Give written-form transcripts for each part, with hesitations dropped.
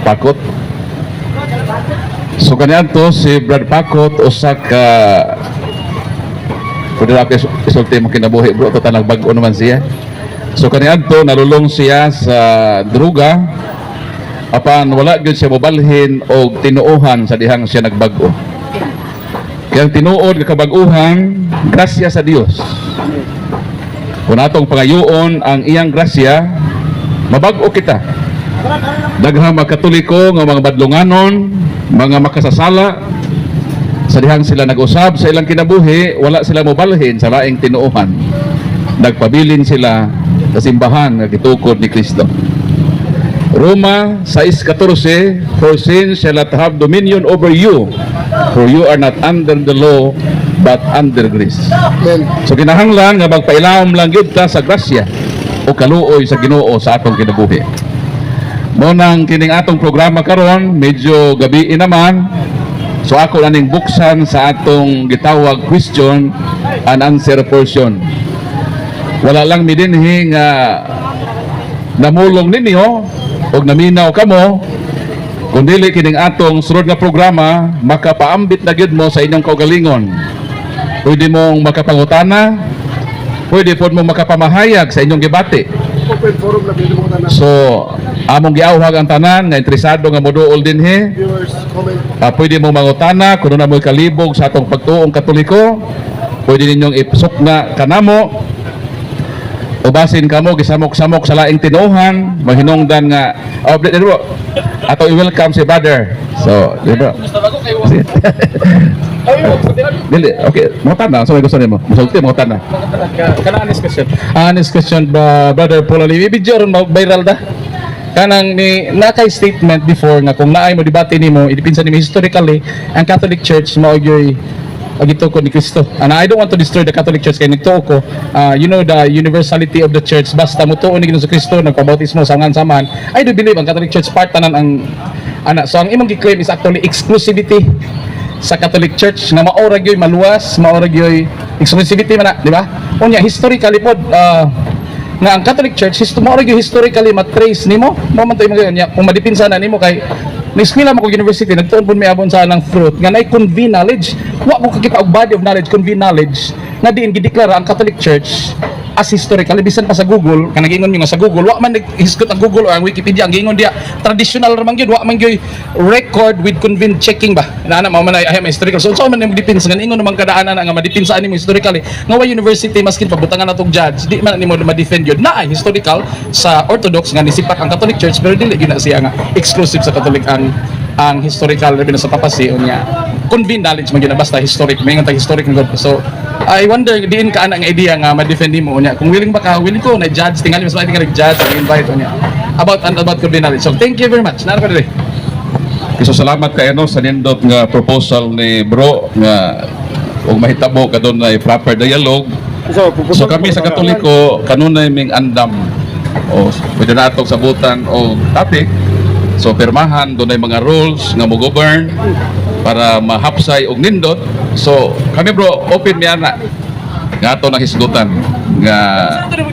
Pakot. So kaniadto si Brad Pakot usa ka, pwede na ako isulti mo kinabuhi, bro, total nagbag-o naman siya. So kaniadto nalulong siya sa druga, apan wala gyud siya mobalhin og tinuohan sa dihang siya nagbag-o. Kaya ang tinuod nga kabag-uhan, grasya sa Dios. Kung atong pangayoon ang iyang grasya, mabag-o kita. Daghang mga Katoliko nga mga badlunganon, mga makasasala, sa dihang sila nag-usab sa ilang kinabuhi, wala sila mobalhin sa laing tinuohan. Nagpabilin sila sa simbahan nga gitukod ni Kristo. Roma 6:14, "For sin shall not have dominion over you, for you are not under the law, but under grace." Amen. So kinahanglan nga magpailawom lang gyud ta sa grasya o kaluoy sa Ginoo sa atong kinabuhi. Mao nang kining atong programa karon medyo gabi naman. So ako na ning buksan sa atong gitawag question and answer portion. Wala lang mi dinhi nga namulong ninyo og naminaw kamo, kun dili kining atong sunod nga programa makapaambit na gyud mo sa inyong kaugalingon. Pwede mong makapangutana, pwede pod mong makapamahayag sa inyong gibati. Open forum na pwede mo tanan. So, among giawhag ang tanan nga interesado nga moduol dinhi, Viewers, comment. Pwede mong mangutana kung na mo'y kalibog sa atong pagtuong Katoliko, pwede ninyong ipasukna kanamo. O basin kamo gisamok-samok sa laing tinuohan, mahinungdan nga, oh, di bro, ato i-welcome si brother. So, di bro. Dili, okay, mangutana, so may gusto nimo. Musulti, mangutana. Kana honest question. Honest question ba, Brother Paul Ali. Video ron viral da. Kanang ni nakay statement before nga kung naay mo debate nimo, idipinsa nimo historically ang Catholic Church mao gyoy gitukod ni Kristo. And I don't want to destroy the Catholic Church kay nagtuo ko, you know the universality of the church, basta motuo ni Ginoong Kristo, nagpabautismo sa ngan samahan. I do believe ang Catholic Church part tanan ang ana. So ang imong gi-claim is actually exclusivity sa Catholic Church nga mao ra gyoy maluwas, mao ra gyoy exclusivity man na, di ba? Unya historically pod nga ang Catholic Church mao ra gyoy historically matrace nimo, mao man to imong niya kung madipinsa na nimo kay ni-eskwela mo ko university, nagtuon pud mi abon sa anang truth nga nay convene knowledge. Wa ko kakita og body of knowledge, convene knowledge nga diin gideklara ang Catholic Church as historical bisan pa sa Google. Kanang giingon nyo nga sa Google, wa man naghisgot ang Google or ang Wikipedia. Ang giingon diya, traditional ra man gyud, wa man gyud record with convened checking ba na ana mao man ay ay may historical. So unsa man imong depends nga ingon naman kadaanan nga madipinsa nimo historically nga wa university, maskin pabutangan natong judge, di man nimo ma-defend yun na ay historical sa Orthodox nga nisipak ang Catholic Church, pero dili gyud na siya nga exclusive sa Catholic ang historical labi na sa papacy. Unya convened knowledge man gyud na basta historic, may tag historic nga good. So I wonder diin ka ana nga idea nga ma-defend nimo. Unya kung willing ba ka, willing ko na judge, tingali mas maayo ka nag-judge ang invite unya about and about convened knowledge. So thank you very much. Nara ko diri. So salamat kay ano sa nindot nga proposal ni bro nga ug mahitabo kadunay proper dialogue. So, So kami sa Katoliko kanunay ming andam o pwede na atong sabutan o topic. So pirmahan, dunay mga rules nga mo govern para mahapsay og nindot. So kami, bro, open mi ana nga ato nang hisgutan nga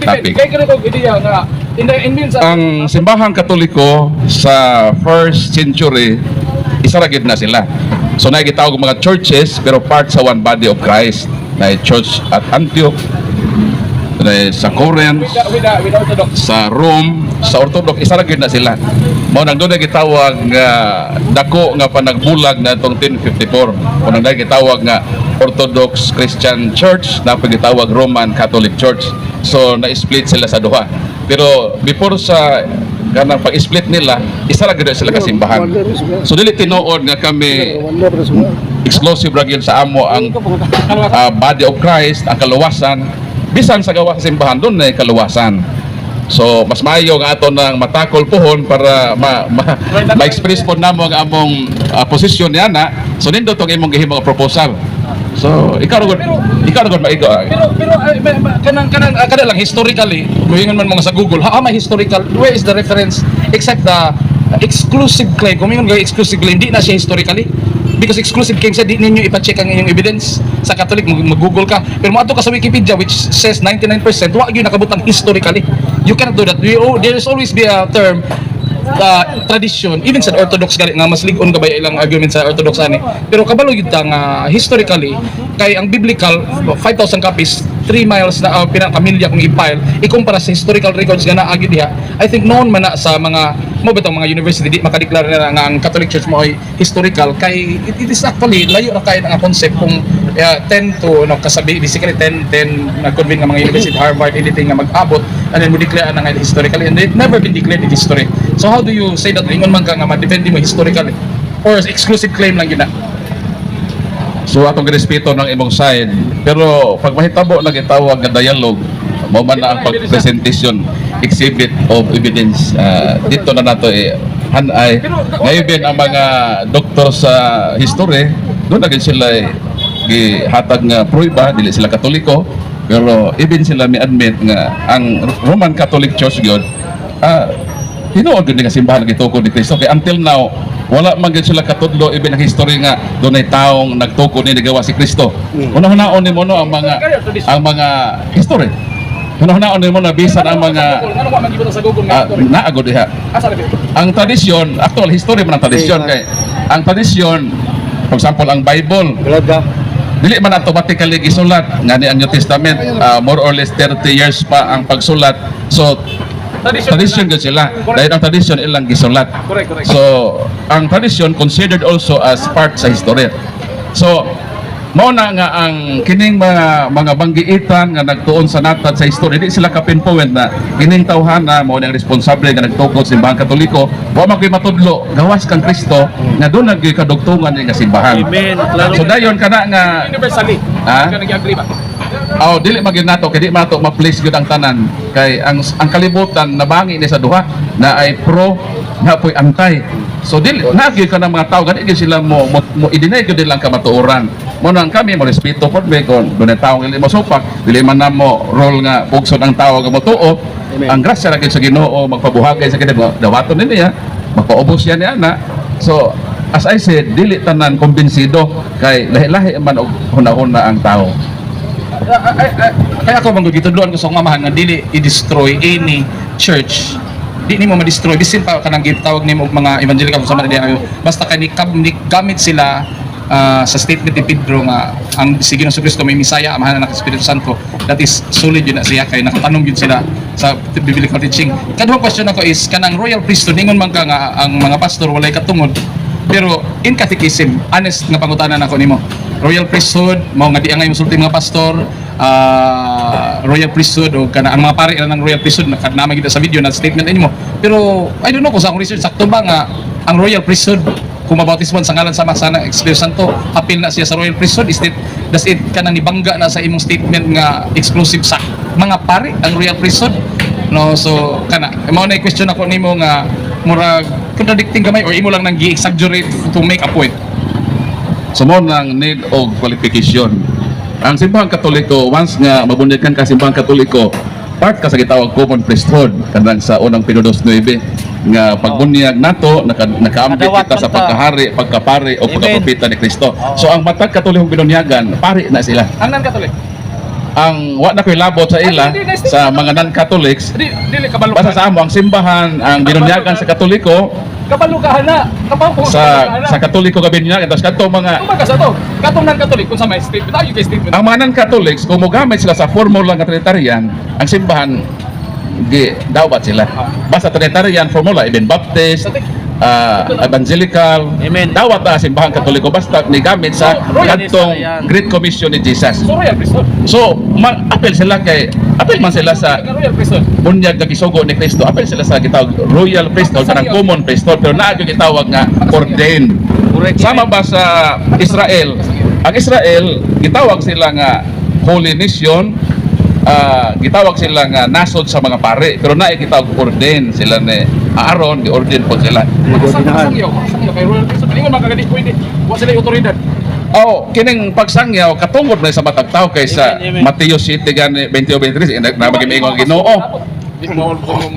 topic. Kay kani kog idea nga in means Ang simbahang Katoliko sa first century, isa ra gid na sila. So naay gitawag og mga churches pero part sa one body of Christ. Na church at Antioch, na sa Corinth, with Orthodox. Sa Rome, sa Orthodox, isa ra gyud na sila. Mao nang doon gitawag nga dako nga panagbulag na itong 1054. Mao nang dahil gitawag nga Orthodox Christian Church, na gitawag Roman Catholic Church. So na-split sila sa duha. Pero before sa kanang pag-split nila, isa ra gyud sila kasimbahan. So dili tinuod nga kami exclusive ra gyud sa amo ang body of Christ, ang kaluwasan. Bisan sa gawa sa simbahan, doon na kaluwasan. So, mas maayo nga ato nang matakol pohon para ma-express po namo ang among posisyon niya na. So, nindot tong imong gihimo nga proposal. So, ikaw ra gud maigo, ah. Pero ay, kanang lang historically, muingon man mga sa Google, ha, may historical, where is the reference except the exclusive claim? Kung ingon exclusive claim, di na siya historically. Because exclusive claim siya, di ninyo ipa-check ang inyong evidence. Sa Catholic, mag-Google ka. Pero moadto ka sa Wikipedia, which says 99%, wa gyud nakabutang historically. You cannot do that. There is always be a term Tradition, even sa Orthodox gali nga mas lig-on ka ba ilang argument sa Orthodox ani. Pero kabalo gyud ta nga historically kay ang biblical 5,000 copies, 3 miles na pinakamilya kung i-file ikumpara sa historical records nga naa gyud diha. I think noon man na sa mga mo bitong mga university di makadeklara na nga ang Catholic Church mo ay historical kay it is actually layo ra kay nga concept kung 10 to no kasabi basically 10 10 nag-convene nga mga university, Harvard, anything nga mag-abot and then mo declare na nga historically, and it never been declared in history. So how do you say that ingon man ka nga ma-defend mo historically or exclusive claim lang yun na? So atong girespeto ng imong side. Pero pag mahitabo lang itawag nga dialogue, mao man na ang pag-presentation, exhibit of evidence. Dito na nato eh, hanay. Ngayon din ang mga doktor sa history, doon na gid sila eh, gihatag nga prueba, dili sila Katoliko, pero even sila mi admit nga ang Roman Catholic Church gyud tinuod gyud nga simbahan nga gitukod ni Kristo kay until now wala man gyud sila katudlo even ang history nga dunay taong nagtukod ni nagawa si Kristo. Una-unaon nimo no ang mga history. Una-unaon nimo na bisan ang mga Ano wa man gibutang sa Google nga history? Naa gud diha. Asa ra? Ang tradisyon, actual history man ang tradisyon kay ang tradisyon, for example, ang Bible, dili man automatically gisulat nga ni ang New Testament, more or less 30 years pa ang pagsulat. So Tradition. Tradition gyud sila. Dahil ang tradisyon ilang gisulat. Correct, correct. So, ang tradisyon considered also as part sa history. So, mao na nga ang kining mga banggiitan nga nagtuon sa natad sa history, di sila ka-pinpoint na kining tawhana mao nang responsable nga nagtukod sa simbahang Katoliko. Wa man gyud matudlo gawas kang Kristo nga doon na gyud kadugtungan ni nga simbahan. Amen. Klaro. So dayon kana nga Universally. Ha? Ka nag-agree ba? Oh, dili man gyud nato kay di man nato ma-place gyud ang tanan kay ang kalibutan nabangi ni sa duha na ay pro na po'y anti. So dili na gyud ka ng mga tao gani gyud sila mo i-deny gyud nilang kamatuoran. Mo nang kami mo respeto pod mi kon dunay tawo dili mo supak, dili man namo role nga pugson ang tawo nga motuo. Ang grasya ra gyud sa Ginoo magpabuhagay sa kini dawaton ni niya, mapaubos siya ni ana. So as I said, dili tanan kumbinsido kay lahi-lahi man og hunahuna ang tao. Ay, kaya ako bang gitudloan ko sa akong amahan nga dili i-destroy any church, di nimo ma-destroy bisin pa kanang gitawag nimo og mga evangelical kung sa man diha, basta kay ni gamit sila sa statement ni Pedro nga ang si Ginoong Kristo may Misaya, Amahan, Anak, Espiritu Santo. That is solid yun na siya kay nakatanom yun sila sa biblical teaching. Kaduhang question ako is kanang royal priesthood. Ningon man ka nga ang mga pastor walay katungod, pero in catechism, honest nga pangutana nako nimo, royal priesthood mao nga di angay mosulti mga pastor, royal priesthood o kana ang mga pari ra ng royal priesthood na naman kita sa video na statement ninyo. Pero I don't know kung sa akong research sakto ba nga ang royal priesthood kung mabautismon sa ngalan sa Ama, sa Anak, Espiritu Santo, apil na siya sa royal priesthood. Is it does it kanang nibangga na sa imong statement nga exclusive sa mga pari ang royal priesthood, no? So kana mao na question ako nimo nga murag contradicting gamay or imo lang nang gi-exaggerate to make a point. So mo nang need og qualification. Ang simbahang Katoliko, once nga mabunyagan ka simbahang Katoliko, part ka sa gitawag common priesthood kanang sa unang Pedro 2:9 nga pagbunyag nato nakaambit Kadawat kita sa man ta. Pagkahari, pagkapari o Amen. pagkapropeta ni Kristo. So ang matag Katolikong binunyagan, pari na sila. Ang non-Catholic? Ang wa na ko'y labot sa ila Ay, hindi, sa mga non-Catholics. Di dili kabalo. Basta sa amo ang simbahan, ang binunyagan sa Katoliko, Kabalo ka na. Kabalo ko. sa Katoliko ka binunyagan, tapos kadto mga Kung ka sa to, katong non-Catholic kung sa may statement, ayo kay statement. Ang mga non-Catholics, kung mogamit sila sa formula nga Trinitarian, ang simbahan, gi dawat sila. Basta Trinitarian formula, even Baptist, Evangelical, Amen. dawat na simbahang Katoliko basta nigamit sa kadtong Great Commission ni Jesus. So royal priesthood. So, ma-appeal sila kay appeal man sila sa Royal priesthood. Bunyag nga gisugo ni Kristo, appeal sila sa gitawag royal priesthood, kanang common priesthood, pero naa gyud gitawag nga ordained. Correct. Sama ba sa Israel? Ang Israel, gitawag sila nga holy nation, gitawag sila nga nasod sa mga pare, pero naa gitawag ordained sila ni Aaron, gi-ordain po sila. Makasangyaw, makasangyaw kay royal priesthood. Ingon man kagadi pwede. Wa sila otoridad. Oh, kining pagsangyaw katungod na sa matag tao kay sa Amen, amen. Mateo 7 gani 20-23 na magimiingon ang Ginoo.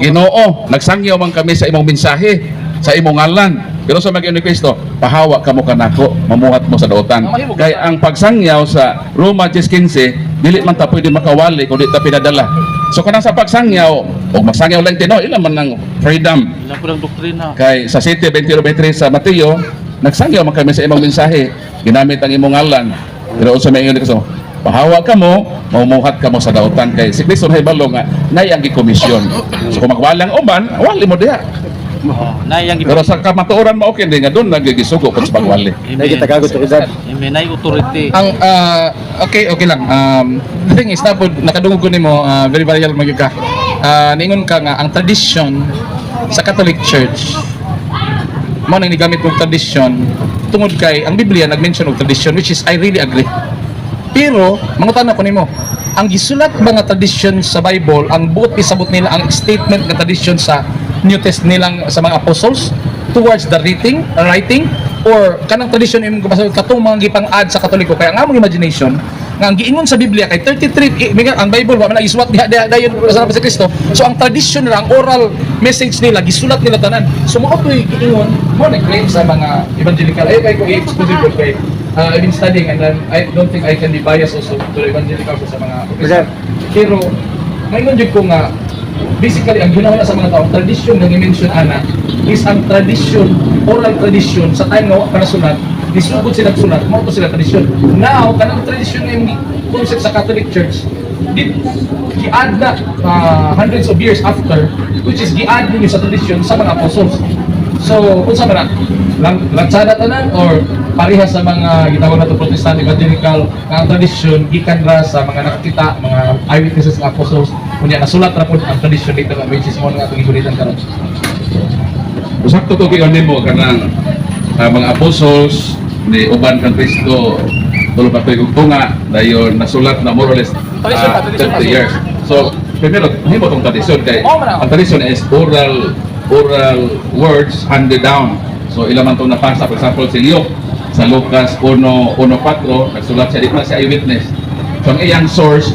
Ginoo, nagsangyaw man kami sa imong mensahe, sa imong ngalan. Pero sa mga ni Kristo, pahawa kamo kanako, mamuhat mo sa dautan. Kay ang pagsangyaw sa Roma 10:15, dili man ta pwede makawali kung di ta pinadala. So kanang sa pagsangyaw, og magsangyaw lang tinuod, ila man ng freedom. Ilan po ng doktrina. Kay sa City 22-23 sa Mateo, nagsangyaw man kami sa imong mensahe. Ginamit ang imong ngalan. Pero unsa may ingon ni Kristo? Pahawa ka mo, mamumuhat ka mo sa dautan kay si Kristo nahibalo nga nay ang gikomisyon. So kung magwalang uban, wali mo diha. Oh, nay ang Pero sa kamatuoran mao kini nga doon nagigisugo pud sa pagwali. Amen. Amen. Nay authority. Ang okay, okay lang. The thing is na pod nakadungog ko nimo, very viral magyud ka. Ningon ka nga ang tradition sa Catholic Church mao nang nigamit og tradition tungod kay ang Biblia nag-mention og tradition, which is I really agree. Pero mangutana ko nimo, ang gisulat ba nga tradition sa Bible, ang buot isabot nila ang statement nga tradition sa New Testament nilang sa mga apostles towards the writing or kanang tradition imong gabasahon katong mga gipang-add sa Katoliko? Kaya ang among imagination nga ang giingon sa Biblia kay 33 eh, ang Bible wa man isuwat diha diha dayon sa si Kristo. So ang tradition nila, ang oral message nila, gisulat nila tanan. So mao to'y giingon mo na claim sa mga evangelical ay kay ko i-exclusive ko kay I've been studying and then I don't think I can be biased also to the evangelical sa mga Christian. Pero ngayon jud ko nga basically ang ginawa na sa mga tao, ang tradition nga gi-mention ana is ang tradition, oral tradition sa time nga wa pa nasulat, nisugod sila sulat, mao to sila tradition. Now kanang tradition nga imong concept sa Catholic Church di gi-add na hundreds of years after, which is gi-add ninyo sa tradition sa mga apostles. So unsa man na lang lantsada tanan or pareha sa mga gitawag nato Protestant evangelical nga ang tradisyon gikan ra sa mga nakakita, mga eyewitnesses ng apostles, kunya nasulat ra pud ang tradisyon dito nga which is mo nga atong gisulitan karon? Sakto to kay nimo kanang mga apostles ni uban kang Kristo 3 ka tuig ug tunga, dayon nasulat na more or less Tradisyon pa, tradisyon pa. 30 years. So primero himo tong tradisyon kay Oo, man. ang tradisyon is oral oral words handed down. So ila man tong napasa, for example, si Luke sa Lucas 1:1-4, nagsulat siya, di pa siya eyewitness. So ang iyang source,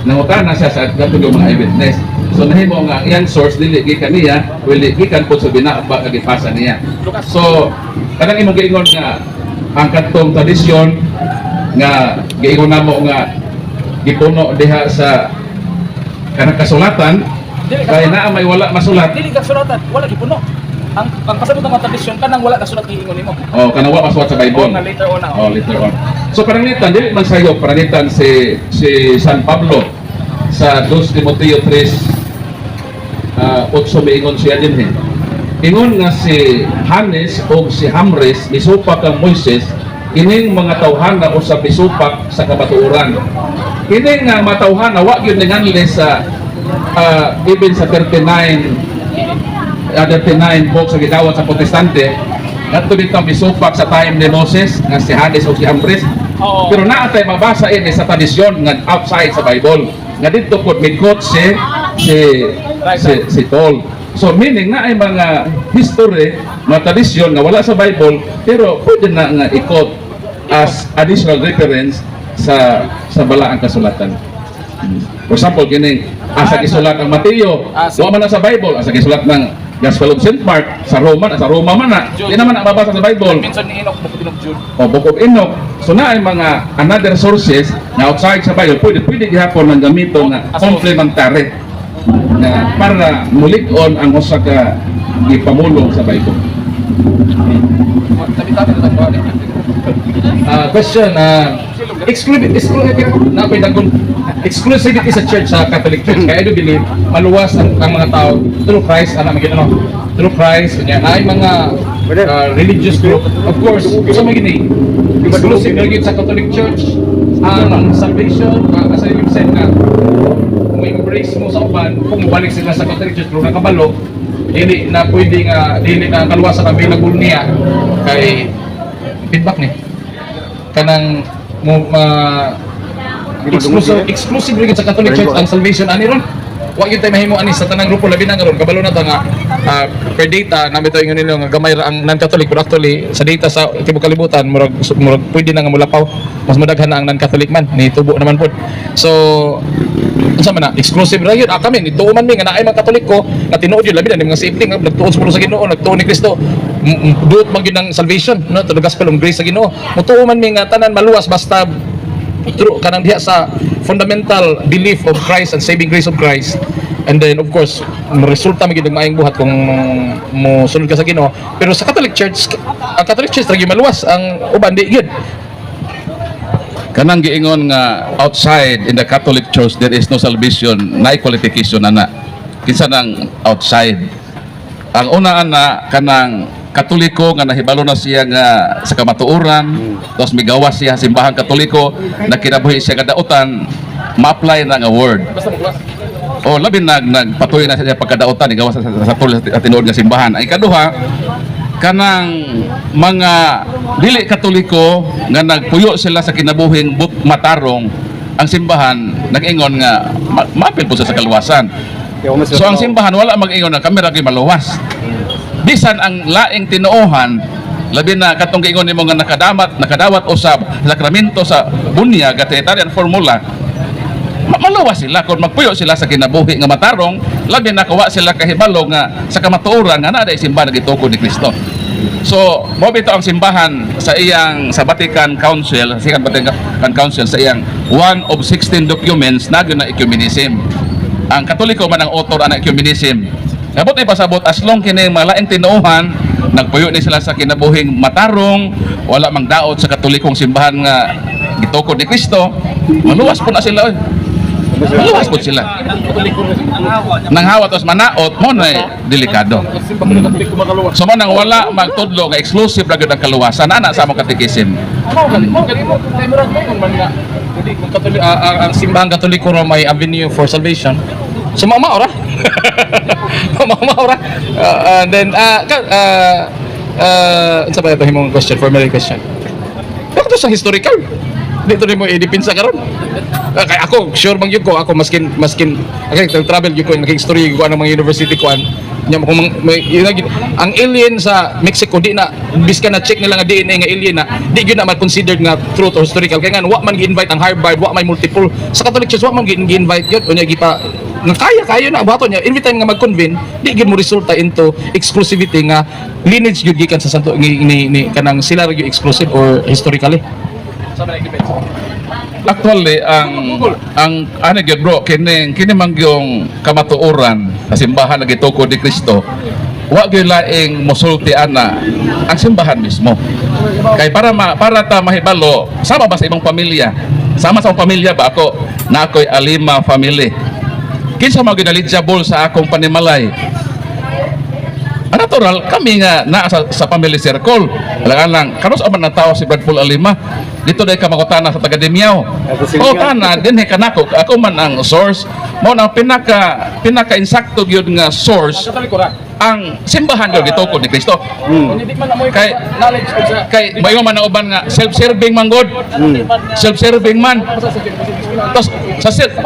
nangutana siya sa kadto mga eyewitness. So nahimo nga ang iyang source dili gikan niya, dili gikan po sa binaba nga gipasa niya. So kanang imong giingon nga ang kadtong tradisyon nga giingon namo nga gipuno diha sa kanang kasulatan kay naa may wala masulat. Dili ka sulatan, wala gipuno. Ang pasabot ng mga tradisyon kanang wala nasulat giingon nimo. Oh, kanang wa masulat sa Bible. Oo, nga later on na. Oh, later on. So pananglitan dili man sayo, pananglitan si si San Pablo sa 2 Timoteo 3 8, miingon siya din eh. Ingon nga si Hanes o si Hamres misupak kang Moises, ining mga tawhana usab misupak sa kamatuoran. Kini nga matawhana wa gyud ninganli sa even sa 39 books sa gidawat sa Protestante kadto dito misupak sa time ni Moses nga si Hanes o si Hambres. Oo. Pero naa tay mabasa ini sa tradisyon nga outside sa Bible nga didto pod mi-quote si Paul. So meaning na ay mga history, mga tradisyon nga wala sa Bible pero pwede na nga i-quote as additional reference sa balaang kasulatan. For example, kini asa gisulat ang Mateo, wa man na sa Bible, asa gisulat ng Gospel of St. Mark, sa Roma man na. Jude. Di naman na mabasa sa Bible. Minsan ni Enoch, Book of Jude. O Book of Enoch. So na ay mga another sources na outside sa Bible, pwede pwede gihapon ng gamiton nga complementary na para mulig-on ang usa ka gipamulong sa Bible. Tabi-tabi na tayo. Question, exclusive, exclusive, na ako'y dagkong exclusivity sa church, sa Catholic Church. Kaya I do believe, maluwas ang mga tao through Christ, ano, maging ano, through Christ, kanya, na ay mga religious group. Of course, sa mga gini, exclusive na yun sa Catholic Church, ang salvation, as I said nga, kung embrace mo sa uban, kung mabalik sila sa Catholic Church, pero nakabalo, dili na pwede nga, dili na ang kaluwasan available niya kay feedback ni kanang mo ma exclusive exclusive rin sa Catholic Church ang salvation ani ron. Wa gyud tay mahimo ani sa tanang grupo, labi na karon kabalo na ta nga per data nami to ingon nila nga gamay ra ang non-Catholic, pero actually sa data sa tibuok kalibutan murag murag pwede na nga mulapaw, mas modaghan na ang non-Catholic man ni tubo naman pod. So unsa man na exclusive ra yun? Kami nituo man mi nga naay mga Katoliko nga tinuod yun, labi na ni mga safety nga nagtuon sa pulo sa Ginoo, nagtuo ni Kristo, duot man gyud ang salvation, no, to the gospel of grace sa Ginoo. Mutuo man mi nga tanan maluwas basta through kanang diha sa fundamental belief of Christ and saving grace of Christ. And then, of course, resulta magyud og maayong buhat kung mo sunod ka sa Ginoo. Pero sa Catholic Church, ang Catholic Church lagi maluwas, ang uban di gyud. Kanang giingon nga outside in the Catholic Church there is no salvation, naay qualification ana. Kinsa nang outside? Ang una ana, kanang Katoliko nga nahibalo na siya nga sa kamatuoran, tapos migawas siya sa Simbahang Katoliko, nakinabuhi siya nga dautan, ma-apply na nga word. O labi nagpatuloy na siya pagkadautan, igawas sa tuloy sa tinuod nga simbahan. Ang ikaduha, kanang mga dili Katoliko nga nagpuyo sila sa kinabuhing but matarong, ang simbahan nag-ingon nga maapil po sa kaluwasan. So ang simbahan wala mag-ingon nga kami ra gyud maluwas. Bisan ang laing tinuohan, labi na katong giingon nimo nga nakadawat usab sakramento sa bunyag at Italian formula, maluwas sila kung magpuyo sila sa kinabuhi nga matarong, labi na kuwa sila kahibalo nga sa kamatuoran nga naa day simbahan nagituko ni Kristo. So, mao bitaw ang simbahan sa iyang sa Vatican Council, sa Second Vatican Council, sa iyang one of 16 documents na na ecumenism. Ang Katoliko man ang author ana ecumenism. Abot ipasabot, as long kini mga laing tinuohan nagpuyo ni sila sa kinabuhing matarong, wala mang daot sa Katolikong simbahan nga gitukod ni Kristo, maluwas po na sila oy. Maluwas po sila. Nang hawat os manaot mo na delikado. So mo nang wala magtudlo nga exclusive ra gyud ang kaluwasan ana sa among katekisim. Mao gani mo kay murag mo man nga hindi kung Katoliko, ang Simbahang Katoliko ra may avenue for salvation. So mao ra. Mao ra. And then unsa ba ito himong question, formulary question? Pero sa historical. Dito nimo i-depinsa karon. Kay ako sure man gyud ko, ako maskin okay travel gyud ko, naging story ko anang mga university ko an nya kung may, yun na ang alien sa Mexico, di na biskan na check nila nga DNA nga alien na, di gyud na ma-considered nga truth or historical kay nga wa man gi-invite ang Harvard, wa may multiple sa Catholic Church, wa man gi-invite yun. Unya gipa nga kaya kayo na buhaton niya every time nga mag-convene, di gyud mo resulta into exclusivity nga lineage gyud gikan sa santo ni kanang sila ra gyud exclusive or historically. Actually, ang ano gyud, bro, kini kini man gyung kamatuoran sa simbahan nga gitukod ni Kristo. Wa gyud laing mosulti ana ang simbahan mismo. Kay para ta mahibalo, sama ba sa imong pamilya? Sama sa imong pamilya ba ako na ako'y Alima family. Kinsa man gyud eligible sa akong panimalay? Ang natural, kami nga naa sa family circle. Alang-alang, kanos man na tao si Brad Paul Alima? Dito dahil ka makutana sa taga Dimiao. O tana, dinhi kanako. Ako man ang source. Mao na pinaka insakto gyud nga source Katoliko ra. Ang simbahan gyud gitukod ni Kristo. Unya di man na mo knowledge og sa Kay mayo man ang uban nga self-serving man god. Self-serving man. Tapos sa self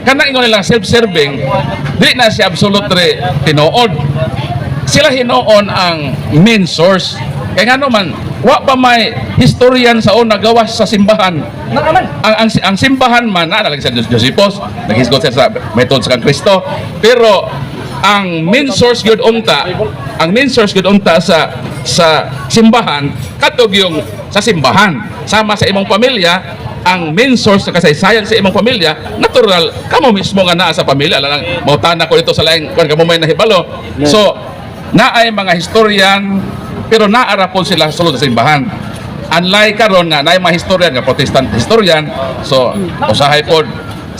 kanang ingon nila self-serving, di na siya absolutely tinuod. Sila hinuon ang main source. Kay ngano man, wa pa may historian sa una gawas sa simbahan. Nakaman. Ang simbahan man na lagi sa Josephus, naghisgot siya sa method sa kang Kristo. Pero ang main source gyud unta, ang main source gyud unta sa simbahan katog yung sa simbahan. Sama sa imong pamilya, ang main source sa kasaysayan sa imong pamilya, natural kamo mismo nga naa sa pamilya lang mautana ko dito sa laing kuan, kamo may nahibalo. So naay mga historian pero naara po sila sa sulod sa simbahan. Unlike karon nga naay mga historian nga Protestant historian, so usahay pod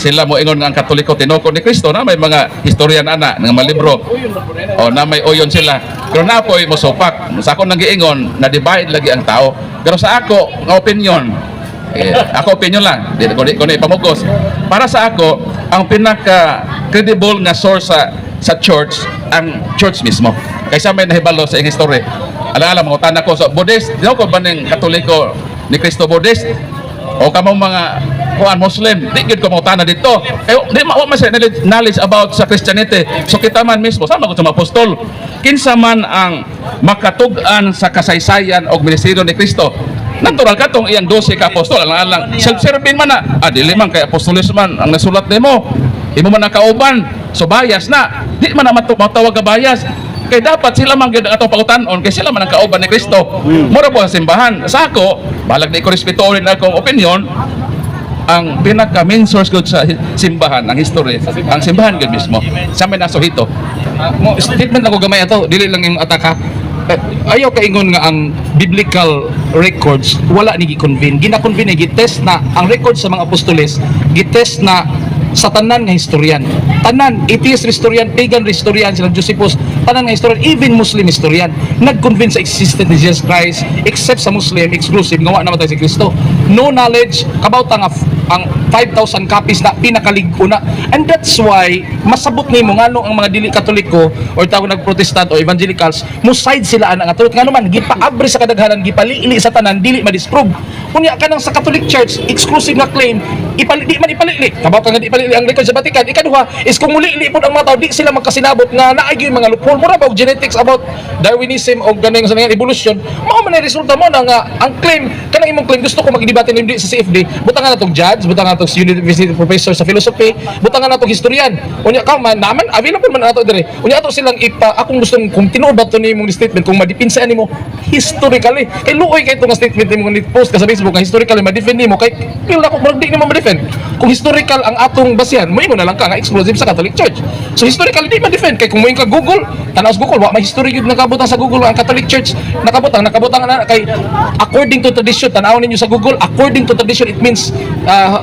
sila mo ingon nga ang Katoliko tinukod ni Kristo, na may mga historian ana nga mga libro o na may uyon sila, pero na po'y mosupak sa ako nang giingon na divide lagi ang tao. Pero sa ako nga opinion, eh, ako opinion lang, di ko na ipamugos. Para sa ako, ang pinaka credible nga source sa church, ang church mismo, kaysa may nahibalo sa iyang history. Alam alam mga ko so Buddhist, di ko ba ning Katoliko ni Kristo Buddhist o kamong mga kuan Muslim, di gyud ko mangutana dito kay di ma wa man sila knowledge about sa Christianity. So kita man mismo, sama ko sa mga apostol, kinsa man ang makatug-an sa kasaysayan og ministeryo ni Kristo? Natural katong iyang 12 ka apostol. Alang-alang self-serving man na, dili man kay apostolis man ang nasulat nimo, imo man ang kauban, so bias na. Di man na matawag ka bias kay dapat sila man gyud ang atong pangutan-on kay sila man ang kauban ni Kristo. Mura po ang simbahan. Sa ako, balag di ko respetuhin akong opinion. Ang pinaka main source gud sa simbahan, ang history, ang simbahan gud mismo. Sa may nasuhito. Ah, mo statement ako gamay ato, dili lang yung ataka. Eh, ayaw kaingon nga ang biblical records wala ni gi-convene. Gina-convene, gi-test na ang records sa mga apostoles, gi-test na sa tanan nga historian. Tanan, atheist historian, pagan historian, sila Josephus, tanan nga historian, even Muslim historian, nag-convince sa existence ni Jesus Christ, except sa Muslim, exclusive, nga wa namatay si Kristo. No knowledge, kabaw ta nga ang 5,000 copies na pinakalig-o na. And that's why, masabot nimo ngano ang mga dili Katoliko or tawag nag-Protestant o Evangelicals, mo side sila ana nga truth. Ngano man, gipaabri sa kadaghanan, gipalili sa tanan, dili ma-disprove. Unya kanang sa Catholic Church, exclusive nga claim, di man ipalili. Kabaw ka nga di ipalili ang record sa Vatican. Ikaduha is kung mulili pod ang mga tao, di sila magkasinabot nga naay gyud mga loophole. Mura ba og genetics about Darwinism o ganing sa nga evolution, mao man ang resulta mo na nga ang claim kanang imong claim, gusto ko magdebate nim sa CFD, butangan natong judge, butangan natong university professor sa philosophy, butangan natong historian. Unya ka man naman available man ato dire. Unya ato silang ipa akong gustong kung tinuod ba to nimong statement, kung madipinsa nimo historically, kay luoy kay nga statement nimo ni post ka sa Facebook nga historically ma-defend nimo, kay feel ako murag di nimo ma-defend. Kung historical ang atong basihan, moingon na lang ka nga exclusive sa Catholic Church. So historically di ma-defend kay kung moingon ka Google, tanaw sa Google, wa may history gyud nakabutang sa Google ang Catholic Church, nakabutang na kay according to tradition. Tan-awon ninyo sa Google, according to tradition, it means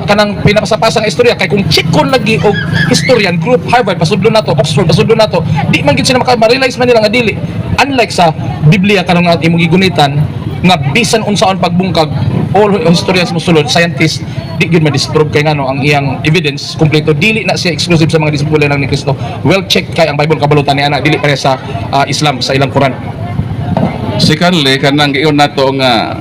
kanang pinapasapasang istorya, kay kung check-on lagi og historian group, Harvard pasudlo nato, Oxford pasudlo nato, di man gid sila maka-realize man nila nga dili, unlike sa Biblia kanang nga imong gigunitan nga bisan unsaon pagbungkag, all historians mosulod, scientists, di gyud ma-disprove kay ngano ang iyang evidence kompleto. Dili na siya exclusive sa mga disipulo lang ni Kristo. Well checked kay ang Bible, kabalutan ni ana, dili pareha sa Islam sa ilang Quran. Secondly, kanang giyon nato nga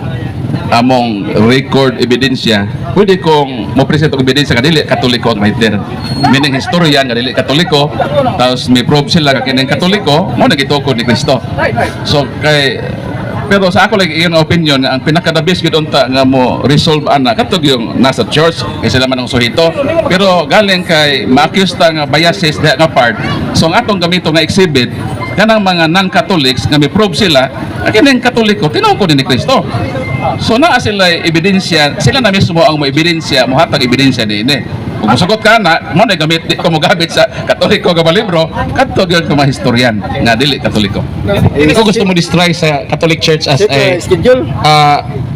among record ebidensya, pwede kong mo present og ebidensya nga dili Katoliko ang writer. Meaning historian nga dili Katoliko, tapos may proof sila nga kining Katoliko, mo na gitukod ni Kristo. So kay pero sa ako like iyon nga opinion nga ang pinaka the best gyud unta nga mo resolve ana katong yung nasa church kay sila man ang suhito, pero galing kay ma-accuse ta nga biases diha nga part. So ang atong gamito nga exhibit kanang mga non-Catholics nga may prove sila nga kining Katoliko tinukod ni Kristo. So naa sila ebidensya, sila na mismo ang mo ebidensya, mohatag ebidensya niini. Kung musugot ka na mo na gamit, di ko mo gamit sa Katoliko nga libro, kadto gyud ko mga historian nga dili Katoliko. Hindi ko gusto mo destroy sa Catholic Church as Check a schedule.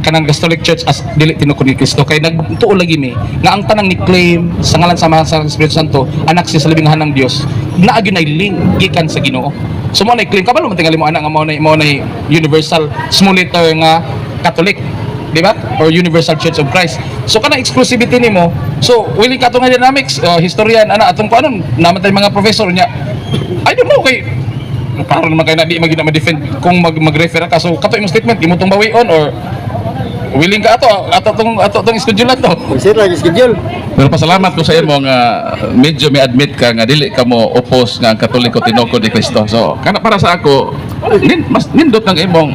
Kanang Catholic Church as dili tinukod ni Kristo, kay nagtuo lagi mi nga ang tanang ni claim sa ngalan sa Ama, sa Espiritu Santo, anak siya sa labing hanang Dios, naa gyud nay link gikan sa Ginoo. So mo na claim, kabalo man tingali mo ana nga mao na universal small letter nga Catholic, di ba, or Universal Church of Christ. So kanang exclusivity nimo, so willing ka nga dynamics, historian ana atong kuanon naman tay mga professor niya. I don't know, kay klaro naman kay na di magina ma-defend kung mag-refer ka. So kato imong statement, imo tong bawion or willing ka ato tong schedule ato? Sir, lagi schedule. Pero pasalamat ko sa imo nga medyo may admit ka nga dili ka mo oppose nga ang Katoliko tinukod ni Kristo. So, kana para sa ako, mas nindot ang imong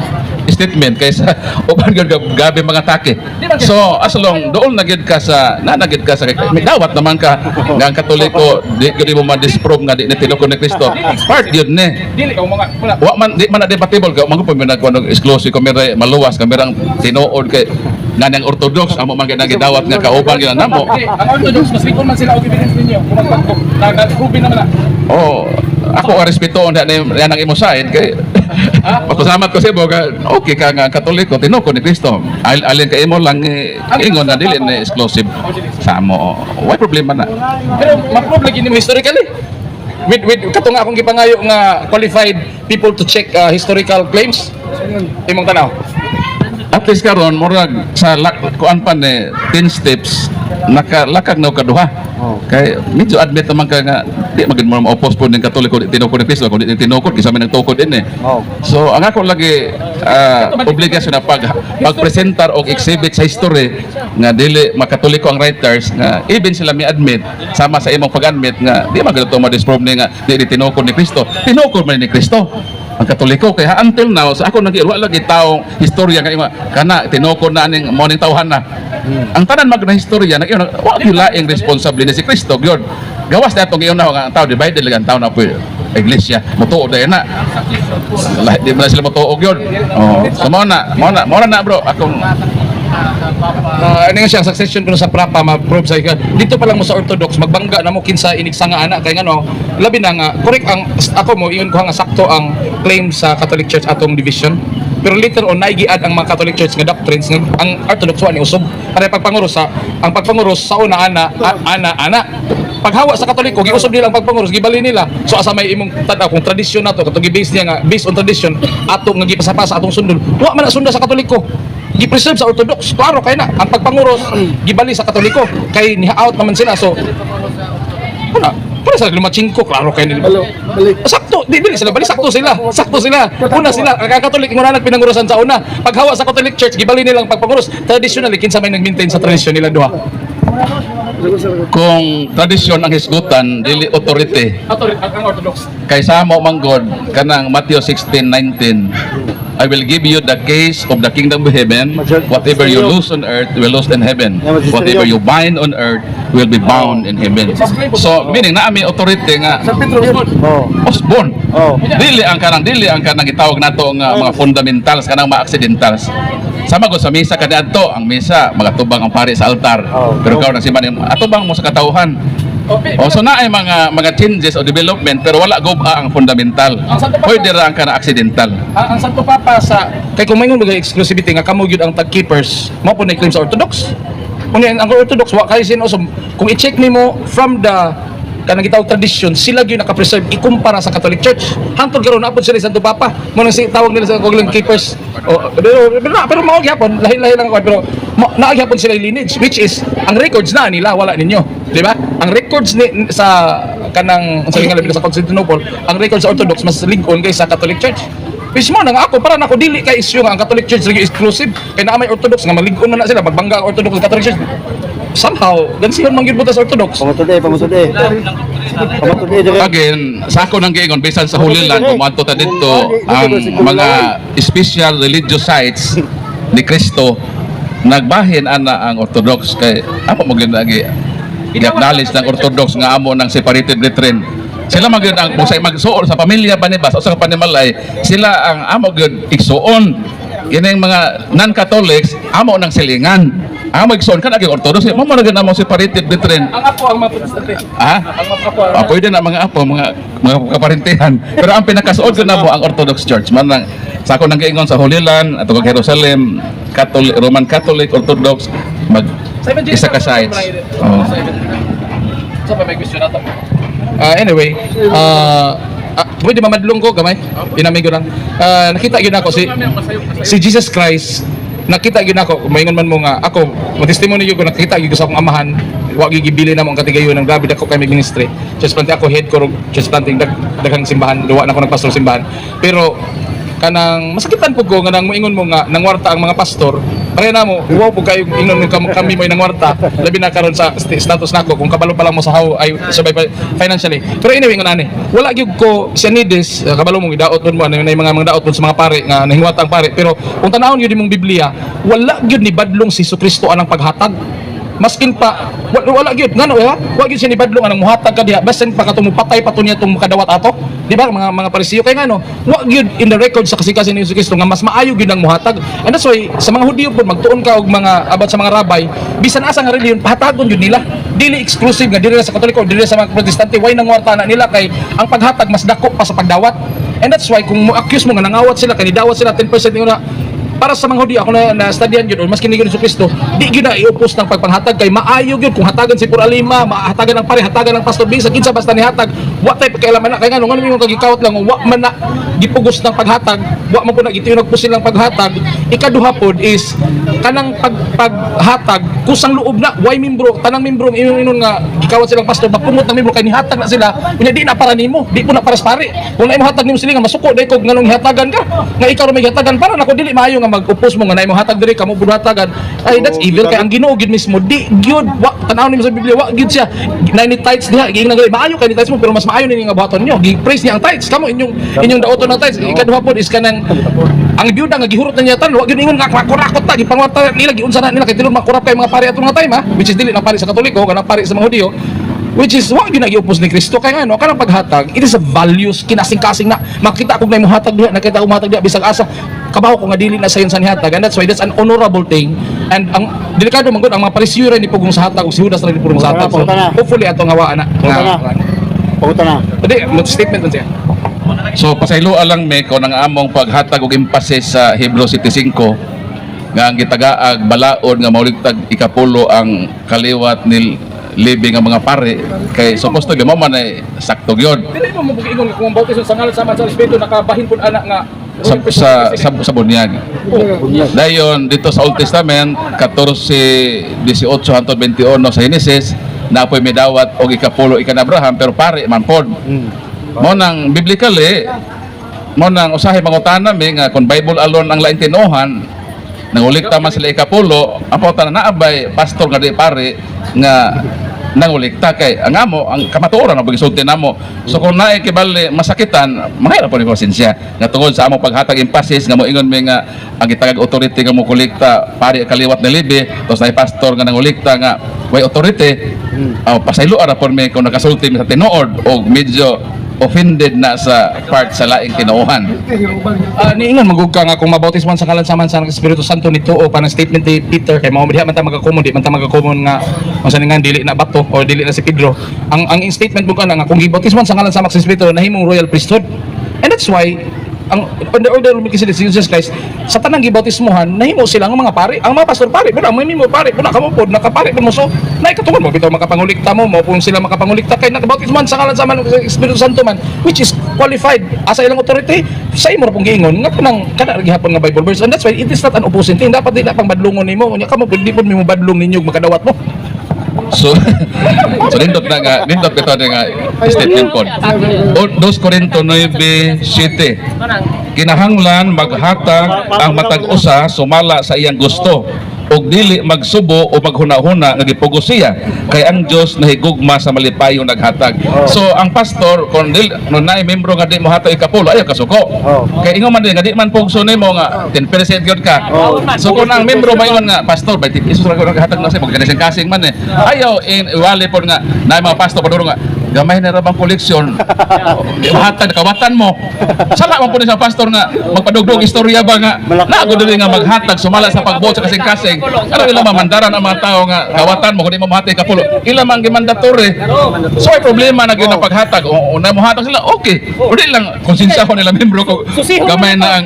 statement kaysa uban gyud gabi mga atake. So, as long dool na gyud ka sa na na gyud ka sa may dawat naman ka nga ang Katoliko di gyud mo ma-disprove nga di ni tinukod ni Kristo. Part gyud ni. Dili ka mga wala. Wa man, di man na debatable kay man ko nagkuan exclusive kami maluwas kami rang tinuod kay nga ang Orthodox amo man gyud nagidawat nga kauban gyud namo. Okay, ang Orthodox mas likon man sila og evidence ninyo kung magpagko na na-prove naman na. Oh, ako ang respeto na yan ang imo side kay pasalamat ko sa imo ka okay ka nga Katoliko tinukod ni Kristo. Alin ka imo lang eh, ingon na dili na exclusive sa amo. Why problema na? Pero ma-prove lagi nimo historically with kato nga akong gipangayo nga qualified people to check historical claims imong tanaw. At least karon murag sa kuan pa ni 10 steps, nakalakag na og kaduha. Kay medyo admit naman ka nga di magid mo ma-oppose po ning Katoliko di tinukod ni Kristo kung di tinukod kinsa man nagtukod din eh. So ang ako lagi obligasyon na pagpresentar og exhibit sa history nga dili makatoliko ang writers, nga even sila mi admit sama sa imong pag-admit nga di man to ma-disprove ni nga di tinukod ni Kristo. Tinukod man ni Kristo ang Katoliko kaya until now sa ako nagi wala lagi taong historya nga ingon kana tinukod na aning mo ning tawhan na. Ang tanan mag na historya nag wa gyud laing responsable ni si Kristo gyud. Gawas na atong giuna nga ang tao divided lang ang tao na po iglesia motuo dahil na lahat di man na sila motuo gyud. Oh, so mao na bro akong Sa Papa. Ano nga siya, ang succession kuno sa Papa ma-prove sa ika. Dito pa lang mo sa Orthodox magbangga na mo kinsa inigsanga ana kay ngano labi na nga correct ang ako mo ingon ko nga sakto ang claim sa Catholic Church atong division. Pero later on naigiad ang mga Catholic Church nga doctrines nga ang Orthodox wa ni usob. Para pagpanguros sa ang pagpanguros sa una ana ana ana paghawa sa Katoliko giusob nila ang pagpanguros, gibali nila. So asa may imong tan-aw kung tradisyon nato katong gi-base niya nga based on tradition ato nga gipasapa sa atong sundon, wa man na sunda sa Katoliko, gi-preserve sa Orthodox. Klaro kay na ang pagpanguros gibali sa Katoliko kay niha-out naman sila. So una para sa lumachingko, klaro kay nila. Hello, balik. Sakto, di dili sila bali, sakto sila. Sakto sila. Una sila, ang Catholic mo na nagpinangurosan sa una. Paghawa sa Catholic Church, gibali nilang pagpanguros. Traditionally, kinsa may nag-maintain sa tradisyon nila duha? Kung tradisyon ang hisgutan, dili authority. Ang Orthodox. Kay sa mo manggod kanang Matthew 16:19, "I will give you the keys of the kingdom of heaven. Whatever you loose on earth will loose in heaven. Whatever you bind on earth will be bound in heaven." So meaning naa may authority nga San Pedro yun. Oh. Osborne. Oh. Dili ang kanang gitawag nato nga mga fundamentals, kanang mga accidentals. Sama ko sa misa kaniadto, ang misa magatubang ang pari sa altar. Oh. Pero ikaw nang simba atubang mo sa katawhan. O so na ay mga changes o development pero wala guba ang fundamental. Ang Santo Papa- Pwede ra ang kana accidental. Ang Santo Papa sa kay kung maingon bagay exclusivity nga kamo gyud ang tag-keepers, mao po na claim sa Orthodox. Unya ang Orthodox wa kay sin usob. Kung i-check nimo from the kanang gitawag tradition, sila gyud naka-preserve ikumpara sa Catholic Church. Hangtod karon naapod sila sa Santo Papa. Mo nang si tawag nila sa koglang keepers. O, pero mao gyapon lahi-lahi lang ako pero naa gyapon sila yung lineage, which is ang records na nila wala ninyo, di ba? Ang records ni sa kanang sa nga labi na sa Constantinople, ang records sa Orthodox mas lig-on kaysa sa Catholic Church. Which mo nang ako para nako dili kay issue nga ang Catholic Church lagi exclusive kay naa may Orthodox nga malig-on man na sila, magbangga ang Orthodox sa Catholic Church. Somehow gansiyon man gyud buta sa Orthodox. Pamatod eh, pamatod eh. Pamatod eh, dire. Again, sa ako nang giingon bisan sa Holy Land kung moadto ta didto ang mga special religious sites ni Kristo, nagbahin ana ang Orthodox kay amo mo gyud lagi i-acknowledge ng Orthodox nga amo ng separated brethren. Sila man gyud ang kung sa magsuon sa pamilya ba ni ba sa usa ka panimalay, sila ang amo gyud igsuon. Kining mga non-Catholics amo nang silingan. Amo igsuon kana gyud Orthodox mo mo na gyud amo separated brethren. Ang apo ang mga Protestante. Ha? Ang mga apo. Ah, pwede na mga apo, mga kaparintihan. Pero ang pinakasuod ko na po ang Orthodox Church. Man lang, sa ako nang giingon sa Holy Land, ato kag Jerusalem, Catholic, Roman Catholic, Orthodox, mag isa ka sites. Oh. So, may question na to. Ah, anyway, pwede mamadlong ko gamay. Pinamigo lang. Nakita gyud ako si si Jesus Christ, nakita gyud ako, maingon man mo nga ako mo testimony gyud ko, nakita gyud ko sa akong amahan, wa gyud gibili namo ang katigayon ng grabe dako kay may ministry. Church planting ako, head ko church planting, daghang simbahan, duwa na ako nagpastor simbahan. Pero kanang masakitan pud ko nga nang moingon mo nga nangwarta ang mga pastor. Pareha na mo, wow pud kayo ingon nga kami mo'y nangwarta, labi na karon sa status nako kung kabalo pa lang mo sa how I survive financially. Pero anyway, nga nani wala gyud ko siya nidis, kabalo mong idaot mo ano na yung mga daot mo sa mga pare nga nahingwata ang pare. Pero kung tanawon gyud imong Biblia, wala gyud ni badlong si Kristo anang paghatag. Maskin pa wala gyud ngano eh, ha? Wa gyud siya ni badlong anang muhatag ka diha basin pa kato mupatay pa to niya tong makadawat ato, di ba, mga Parisiyo? Kay ngano wa gyud in the record sa kasikasin ni Jesus Kristo nga mas maayo gyud ang muhatag. And that's why sa mga Hudiyo pud magtuon ka og mga about sa mga rabay, bisan asa nga relihiyon pahatagon gyud nila, dili exclusive nga dili na sa Katoliko, dili na sa mga Protestante. Way nangwarta na nila kay ang paghatag mas dako pa sa pagdawat. And that's why kung mo accuse mo nga nangawat sila kay nidawat sila 10% ni una, para sa mga Hudyo, ako na na studyan yun, or maski ni Jesu Kristo, di gyud na i-oppose ng pagpanghatag kay maayo gyud kung hatagan si Puralima, mahatagan ng pare, hatagan ng pastor, bisag kinsa basta nihatag, wa tay pakialaman na kay ngano ngano yung kagikawat lang wa man na gipugos ng paghatag, wa man po na gitiyog po silang paghatag. Ikaduha pod is kanang paghatag kusang loob na way membro, tanang membro ingon inon nga gikawat silang pastor, magpungot ng membro kay nihatag na sila. Unya di na para nimo, di po na para sa pare. Kung naimo hatag nimo sila nga masuko dai kog nganong hatagan ka nga ikaw ra may hatagan. Para nako dili maayo nga mag-oppose mo nga naimo hatag diri kamo pud hatagan. Ay, that's evil kay ang Ginoo gyud mismo di gyud, wa tan-awon nimo sa Biblia, wa gyud siya na ni tithes diha giingnan gali maayo kay ni tithes mo pero mas maayo nini nga buhaton niyo. Gi-praise niya ang tithes, kamo inyong daoton ng tithes. Ikaduha pod is kanang ang byuda nga gihurot na niya tan, wa gyud ingon nga kurakot ta gipangwarta nila, giunsa na nila kay tilon makurap kay mga pare atong mga time ha, which is dili na pare sa Katoliko, kanang pare sa mga Hudiyo. Which is wa gyud giupos ni Kristo kay ano, kanang paghatag, it is a values kinasing-kasing na makita kog nay mohatag diha, nakita ko mohatag diha bisag asa, kabaw ko nga dili na sayon sa nihatag, and that's why that's an honorable thing. And ang delikado man gud, ang mga Parisiyo ra ni pugong sa hatag ug si Judas ra ni pugong sa hatag. So Punta na. Hopefully ato nga waa na Punta na. Punta na. Di mo statement man siya. So pasayloa lang me kung ang among paghatag og emphasis sa Hebrews 7:5 nga ang gitagaag balaod nga mauligtag ikapulo ang kaliwat ni Levi nga mga pare, kay supposed to be mao man ay sakto gyud. Dili mo mabugiingon nga kung ang bautismo sa ngalan sa Espiritu nakabahin pud ana nga sa bunyag. Dayon dito sa Old Testament 14:18 hangtod 21 sa Genesis na po'y midawat og ikapulo ikan Abraham, pero pare man pod. Mo nang biblically, mo nang usahay mangutana mi nga kung Bible alone ang laing tinuohan, nangulikta man sila ikapulo, ang pangutana, naabay pastor nga di pare nga nangulikta? Kay ang amo ang kamatuoran ang pagsulti namo. So kung naay kibali masakitan, mahirap po ni konsensya nga tungod sa among paghatag emphasis nga moingon mi nga ang gitagag authority nga mokolekta pare kaliwat ni Levi, tapos naay pastor nga nangulikta nga way authority. Oh, pasaylo ra por mi kung nakasulti mi sa tinuod og medyo offended na sa part sa laing tinuohan. Niingon magug ka nga kung mabautismohan sa ngalan sa Amahan, sa Anak, Espiritu Santo nito o parang statement ni Peter, kay mao diha man ta magakomon, di man ta magakomon nga unsa ni nga dili na bato or dili na si Pedro. Ang statement mo kana nga kung gibautismohan sa ngalan sa Amahan, sa Espiritu, nahimong royal priesthood. And that's why ang on the order of Melchizedek, si Jesus Christ, sa tanang gibautismohan nahimo sila nga mga pari. Ang mga pastor pari pud, ang mga pari pud, kamo pod nakapari pud mo. So naikatuon mo bitaw makapangulikta mo, mao pud sila makapangulikta kay nakabautismohan sa ngalan sa Amahan, sa Espiritu Santo man, which is qualified asa ilang authority sa imo ra pong giingon nga kanang kana ra gihapon nga Bible verse. And that's why it is not an opposing thing. Dapat di na pang badlongon nimo. Unya kamo pud di pud mi mo badlong ninyo makadawat mo. So nindot na nga, nindot bitaw na nga statement pod. O 2 Corinto 9:7. Kinahanglan maghatag ang matag usa sumala sa iyang gusto ug dili magsubo o maghuna-huna nga gipugos siya, kay ang Dios nahigugma sa malipayon naghatag. So ang pastor, kung dili no naay membro nga di mohatag ikapulo, ayaw kasuko. Kay ingon man din nga di man pugso nimo nga 10% gyud ka. So kung ang membro maingon nga, "Pastor, by 10 pesos ra ko naghatag na sa kasing kasing man eh." Ayaw in iwali pod nga naay mga pastor paduro nga gamay na ra bang koleksyon hatag kawatan mo. Sala man po ni sa pastor nga magpadugdog istorya ba nga nago dili nga maghatag sumala sa pagbuot sa kasing-kasing. Ano, ila mamandaran ang mga tao nga kawatan mo kung di mo mahatag kapulo? Ila man gimandatory. So ay problema na gyud ang paghatag. O una mohatag sila, okay, pero di lang konsensya ko nila membro ko gamay na ang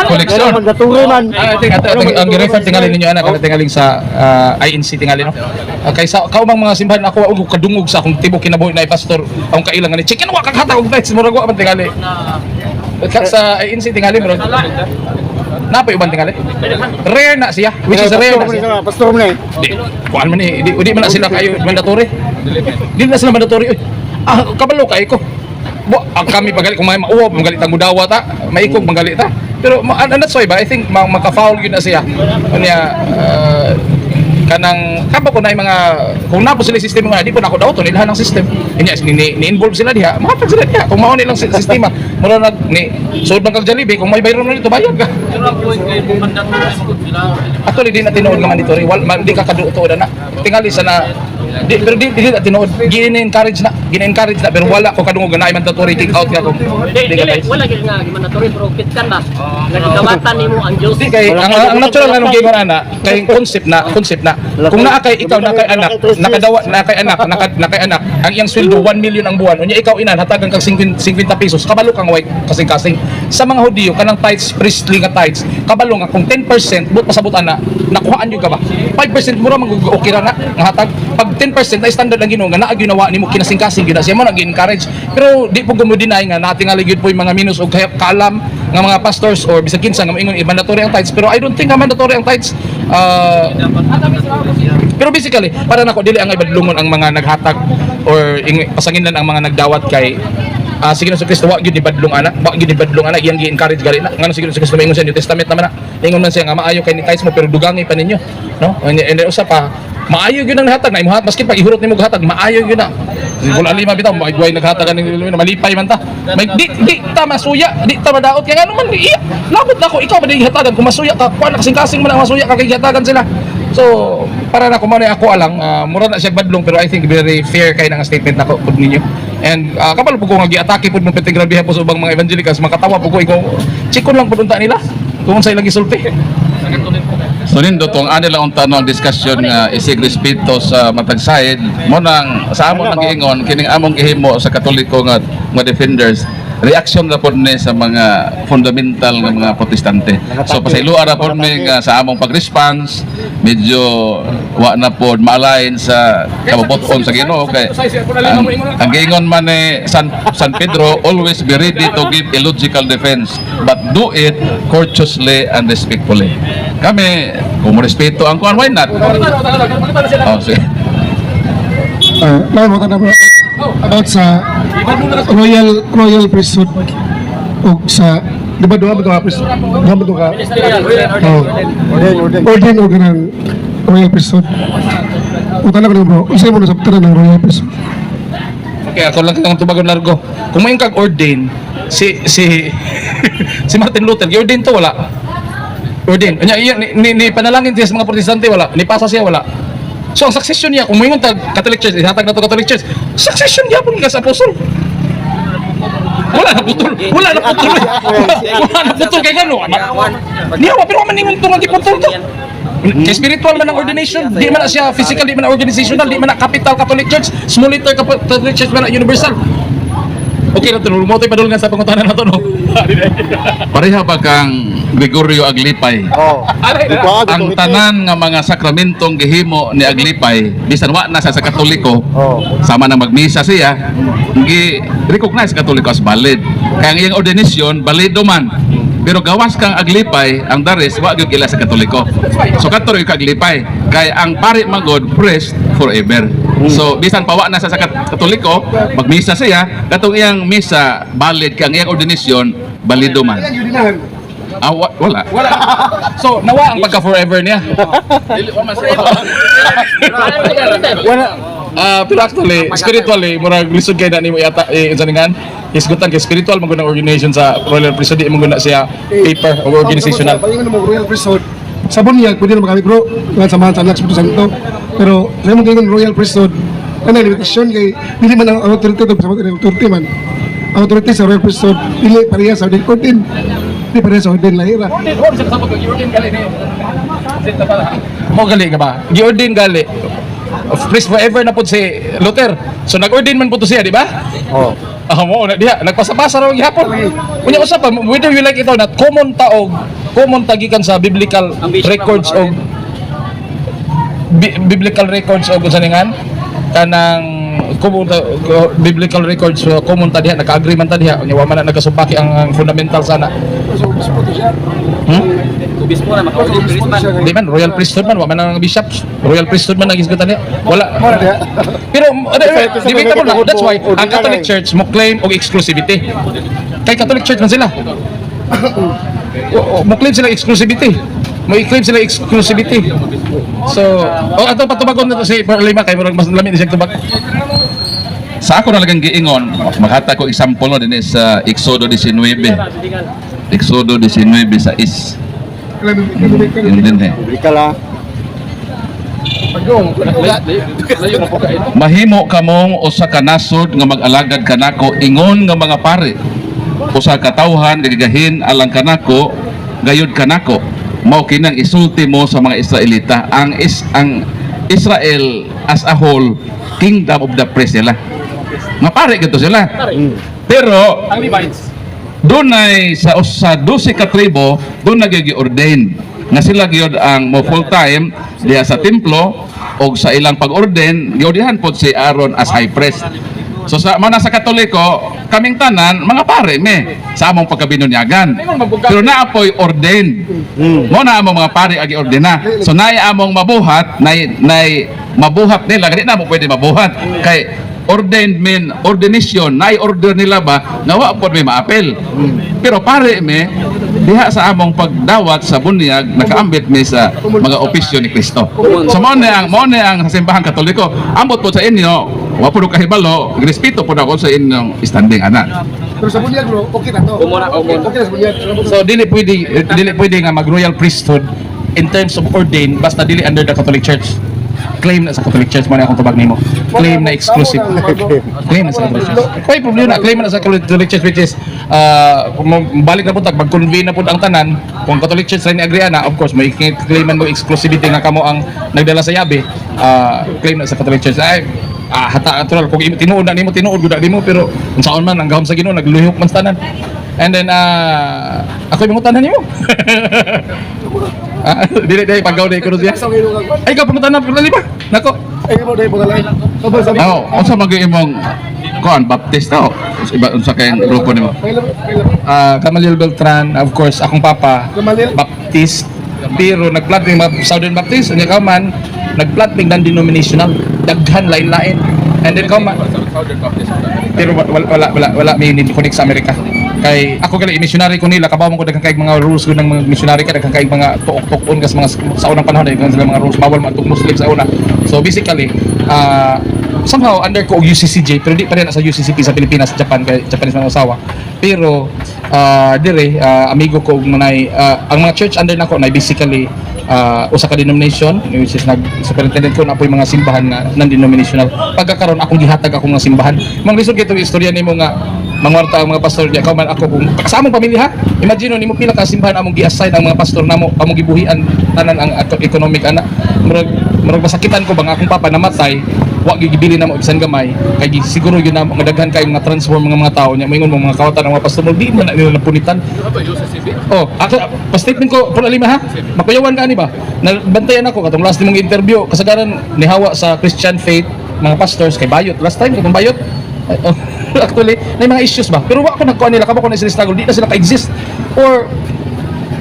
koleksyon. Pero mandatory man. Ah, I think ang gi-refer tingali ninyo ana kana tingaling sa INC tingali, no. Kay sa kaumang mga simbahan, ako og kadungog sa akong tibok kinabuhi na pastor akong kailang nga ni chicken wa kag hatag og tithes, murag wa man tingali. Ka sa INC tingali murag napay uban tingali. Rare na siya, which is rare na siya. Pastor mo na eh. Di, kuan man eh, di man na sila kayo mandatory. Di na sila mandatory. Oy. Ah, kabalo kay ko. Bo, ang kami pagali kung may mauwa, magalit ang mudawa ta, maikog magalit ta. Pero and that's why ba I think maka-foul yun na siya. Unya kanang kaba ko na yung mga kung napo sila yung sistema nga di po na ako daw to nilhan ang system inya ni involve sila diha, mahatag sila diha kung mao nilang sistema. Mura nag ni sud bang kag Jollibee, kung may bayron na dito, bayad ka. Pero ang point kay kung mandatory man sila. Actually, di na tinuod nga mandatory. Wal, di ka kaduo na. Tingali sa na di, pero di na tinuod. Gina-encourage na, gina-encourage na, pero wala ko kadungog nga naay mandatory kick out ka kung Di, di ka dili, tithes. wala gyud nga mandatory, pero kit kan ba? Nga gikawatan nimo ang Dios. Di kay ang natural nga nung giingon ana kay concept na kung naa kay ikaw na kay anak, nakadawa na kay anak, naka, na kay anak, ang iyang sweldo 1 million ang buwan, unya ikaw inan hatagan kag 50, 50 pesos, kabalo kang way kasing-kasing. Sa mga Hudiyo, kanang tithes, priestly nga tithes, kabalo nga kung 10% but pasabot ana, nakuhaan gyud ka ba 5%, mura man okay ra na nga hatag. Pag 10% na standard ang Ginoo nga naa ginawa nimo kinasing-kasing gyud na siya mo nag encourage. Pero di po mo deny nga natingali gyud po yung mga minus og kaalam nga mga pastors or bisag kinsa nga moingon mandatory ang tithes, pero I don't think nga mandatory ang tithes. Pero basically, para nako dili ang ibadlungon ang mga naghatag or pasanginan ang mga nagdawat kay sige na sa Kristo wa gyud ni badlong ana, wa gyud ni badlong ana, iyang gi-encourage gali na. Ngano sige sa Kristo maingon sa New Testament naman na. Ingon man siya nga maayo kay ni tithes mo pero dugangi pa ninyo, no? And then usa pa, maayo gyud ang hatag na imong maski pag ihurot nimo hatag, maayo gyud na. Wala lima bitaw, maigway naghatag kaning malipay man ta. May di ta masuya, di ta madaot kay ngano man iya. Labot na ako, ikaw ba di hatagan kung masuya ka, kuan na kasing-kasing man ang masuya ka kay gihatagan sila. So, para na kumano ako alang, mura na siya badlong, pero I think very fair kay nga statement nako pud ninyo. And kabalo pud ko nga giatake pud mo perting grabe po sa ubang mga evangelicals, makatawa pud ko ikaw. Chikon lang pud unta nila kung sa ilang gisulti. So nindot ang ani lang unta no ang discussion nga isig respeto sa matag side mo nang sa amon ang giingon kining among gihimo sa Katoliko nga mga defenders, reaction ra pod ni sa mga fundamental nga mga Protestante. So pasayloa ra pod ni nga sa among pag-response medyo wa na pod ma-align sa kabubut-on sa Ginoo kay ang giingon man ni San Pedro, "Always be ready to give a logical defense, but do it courteously and respectfully." Kami, kung mo respeto ang kuan, why not? Oh, sige. Mo tanong, bro, about sa royal priesthood o sa, di ba duha ba ka priesthood? Duha ba ka? Oh. Ordain, ordain. Ordain o ganang royal priesthood. O tanong ko, bro, unsay mo nasabtan ng royal priesthood? Okay, ako lang kang tubagon largo. Kung may kag ordain, si Martin Luther, gi-ordain to wala? Ordain. Nya iya ni panalangin siya sa mga Protestante wala? Ni pasa siya wala? So ang succession niya, kung moingon tag Catholic Church, ihatag na to Catholic Church. Succession gyapon gikan sa apostol. Wala na putol. Wala na putol. Wala na putol kay ngano. Niya pero man ningon to nga giputol to. Kay spiritual man ang ordination, di man na siya physical, di man na organizational, di man na capital Catholic Church, small letter Catholic Church man na universal. Okay na to, mo tayo padulngan sa pangutana na to, no? Pareha ba kang Gregorio Aglipay? Oh. Aray, Di ba, Ang tanan nga mga sakramentong gihimo ni Aglipay, bisan wa na sa Katoliko, sama na magmisa siya, gi recognize Katoliko as valid. Kaya ang iyang ordination valido man. Pero gawas kang Aglipay, ang dares wa gyud ila sa Katoliko. So kadto ra Aglipay, kay ang pari magod priest forever. So bisan pa wa na sa Katoliko, magmisa siya, katong iyang misa valid kay ang iyang ordination valido man. Ah, wala. Wala. So, nawa ang pagka forever niya. Wala. Ah, pero actually, spiritually, murag lisod kay na nimo yata eh, unsa ningan? Hisgutan kay spiritual man gud ang ordination sa royal priesthood, di man gud na siya paper or organizational. Pag mo royal priesthood, sa bunyag, pwede naman kami, bro, nga samahan sa anak Espiritu Santo. Pero sa imong gingon royal priesthood, ano limitasyon kay dili man ang authority to sa authority man. Ang authority sa royal priesthood dili pareha sa ordin ordin. Dili pareha sa ordin lahira. Mo gali ka ba? Gi-ordain gali. Of priest forever na pud si Luther. So nag-ordain man pud to siya, di ba? Oh. Ah, mo na diha nagpasa-pasa ra gihapon. Unya usa pa, whether you like it or not, common ta og common tagikan sa biblical Ang bishop records ang og biblical records og unsa ningan kanang common biblical records, common ta diha, naka-agree man ta diha, unya wa man na nagkasupaki ang fundamental sana. So, obispo to siya. Obispo na maka-ordain priest man. Di man royal priesthood man, wa man ang bishops, royal priesthood man ang gisgutan niya, wala. Mora diha. Pero debatable na. That's why ang Ordinary. Catholic Church mo claim og exclusivity. Kay Catholic Church man sila. Mo claim sila exclusivity. Mo claim sila exclusivity. So, oh, ato patubagon na to si Lima kay murag mas lami ni siya tubag. Sa ako na lang giingon, makata ko example no dinhi sa Exodo 19. Exodo 19 sa is. Yun din eh. Biblical ah. "Mahimo kamong usa ka nasod nga mag-alagad kanako ingon nga mga pari. Usa ka tawhan nga gigahin alang kanako, gayud kanako. Mao kinang isulti mo sa mga Israelita." Ang Israel as a whole, kingdom of the priest sila. Nga pare gito sila. Pero Ang Levites. Dunay sa 12 ka tribo, doon nagigi-ordain nga sila gyud ang mo full time diha sa templo, og sa ilang pag-ordain giordihan pod si Aaron as high priest. So sa mana sa Katoliko, kaming tanan mga pare me sa among pagkabinunyagan. Pero naa poy ordained. Mo na among mga pare agi ordina. So naay among mabuhat, nay mabuhat nila, gani na mo pwede mabuhat kay ordained mean ordination, nay order nila ba nga wa pod may maapel. Pero pare me diha sa among pagdawat sa bunyag, nakaambit me sa mga opisyo ni Kristo. So mao na ang sa simbahang Katoliko. Ambot po sa inyo, wa po kahibalo, respeto po ako sa inyong standing ana. Pero sa bunyag, bro, okay na to. Umuna, umuna. Okay na sa bunyag. So dili pwede nga mag royal priesthood. In terms of ordained, basta dili under the Catholic Church. Claim na sa Catholic Church mo na akong tubag nimo. Claim na exclusive. Claim na sa Catholic Church. Kay problema na claim na sa Catholic Church, which is kung balik na po tag mag-convene na po ang tanan, kung Catholic Church rin ni agree na, of course may claiman mo exclusivity nga kamo ang nagdala sa yabi, claim na sa Catholic Church. Ay, hata natural kung tinuod na nimo, tinuod gud na nimo, pero kung saon man ang gahom sa Ginoo, nagluyok man sa tanan. And then ako yung mangutana nimo. Dili dili paggaw dili ko siya. Ay, ikaw pangutana pala ba? Nako. Ay, mo dahil pagkalay. Sabay sabi. Oh, unsa man gyud imong kuan, Baptist o iba, unsa kay grupo nimo? Gamaliel Beltran, of course, akong papa, Gamaliel? Baptist, pero nagplant ng mga Southern Baptist, unya ka man, nagplant ng non-denominational, daghan lain-lain. And then ka man, pero wala wala wala, wala may need connect sa Amerika. Kay ako gali missionary ko nila, kabaw mo ko daghan kay mga rules ko ng mga missionary ka, daghan kay mga tuok-tuokon kas mga sa unang panahon daghan sila mga rules, bawal man Muslim sa una. So basically, somehow under ko og UCCJ, pero di pa rin sa UCCP sa Pilipinas, Japan, kay Japanese man ang asawa. Pero dire amigo ko og manay ang mga church under nako na basically usa ka denomination, which is nag superintendent ko na po yung mga simbahan nga non-denominational. Pagkakaroon akong gihatag akong mga simbahan. Mang lisod kay itong istorya nimo nga mangwarta ang mga pastor niya man ako kung sa among pamilya, ha, imagine nimo pila ka simbahan among gi-assign ang mga pastor namo, among gibuhian tanan ang economic ana. Murag masakitan ko bang akong papa namatay, wa gyud gibili namo bisan gamay, kay siguro yun namo nga daghan kay mga transform mga tao niya. Moingon mo mga kawatan ang mga pastor mo, di man na nila napunitan. Oh, ako pa statement ko pula lima, ha. Makuyawan ka ani ba? Nabantayan ako katong last nimong interview, kasagaran nihawa sa Christian faith mga pastors kay bayot. Last time katong bayot. Ay, oh, actually, na mga issues ba? Pero wa ko nagkuha nila, kamo ko na sila struggle, di na sila ka-exist. Or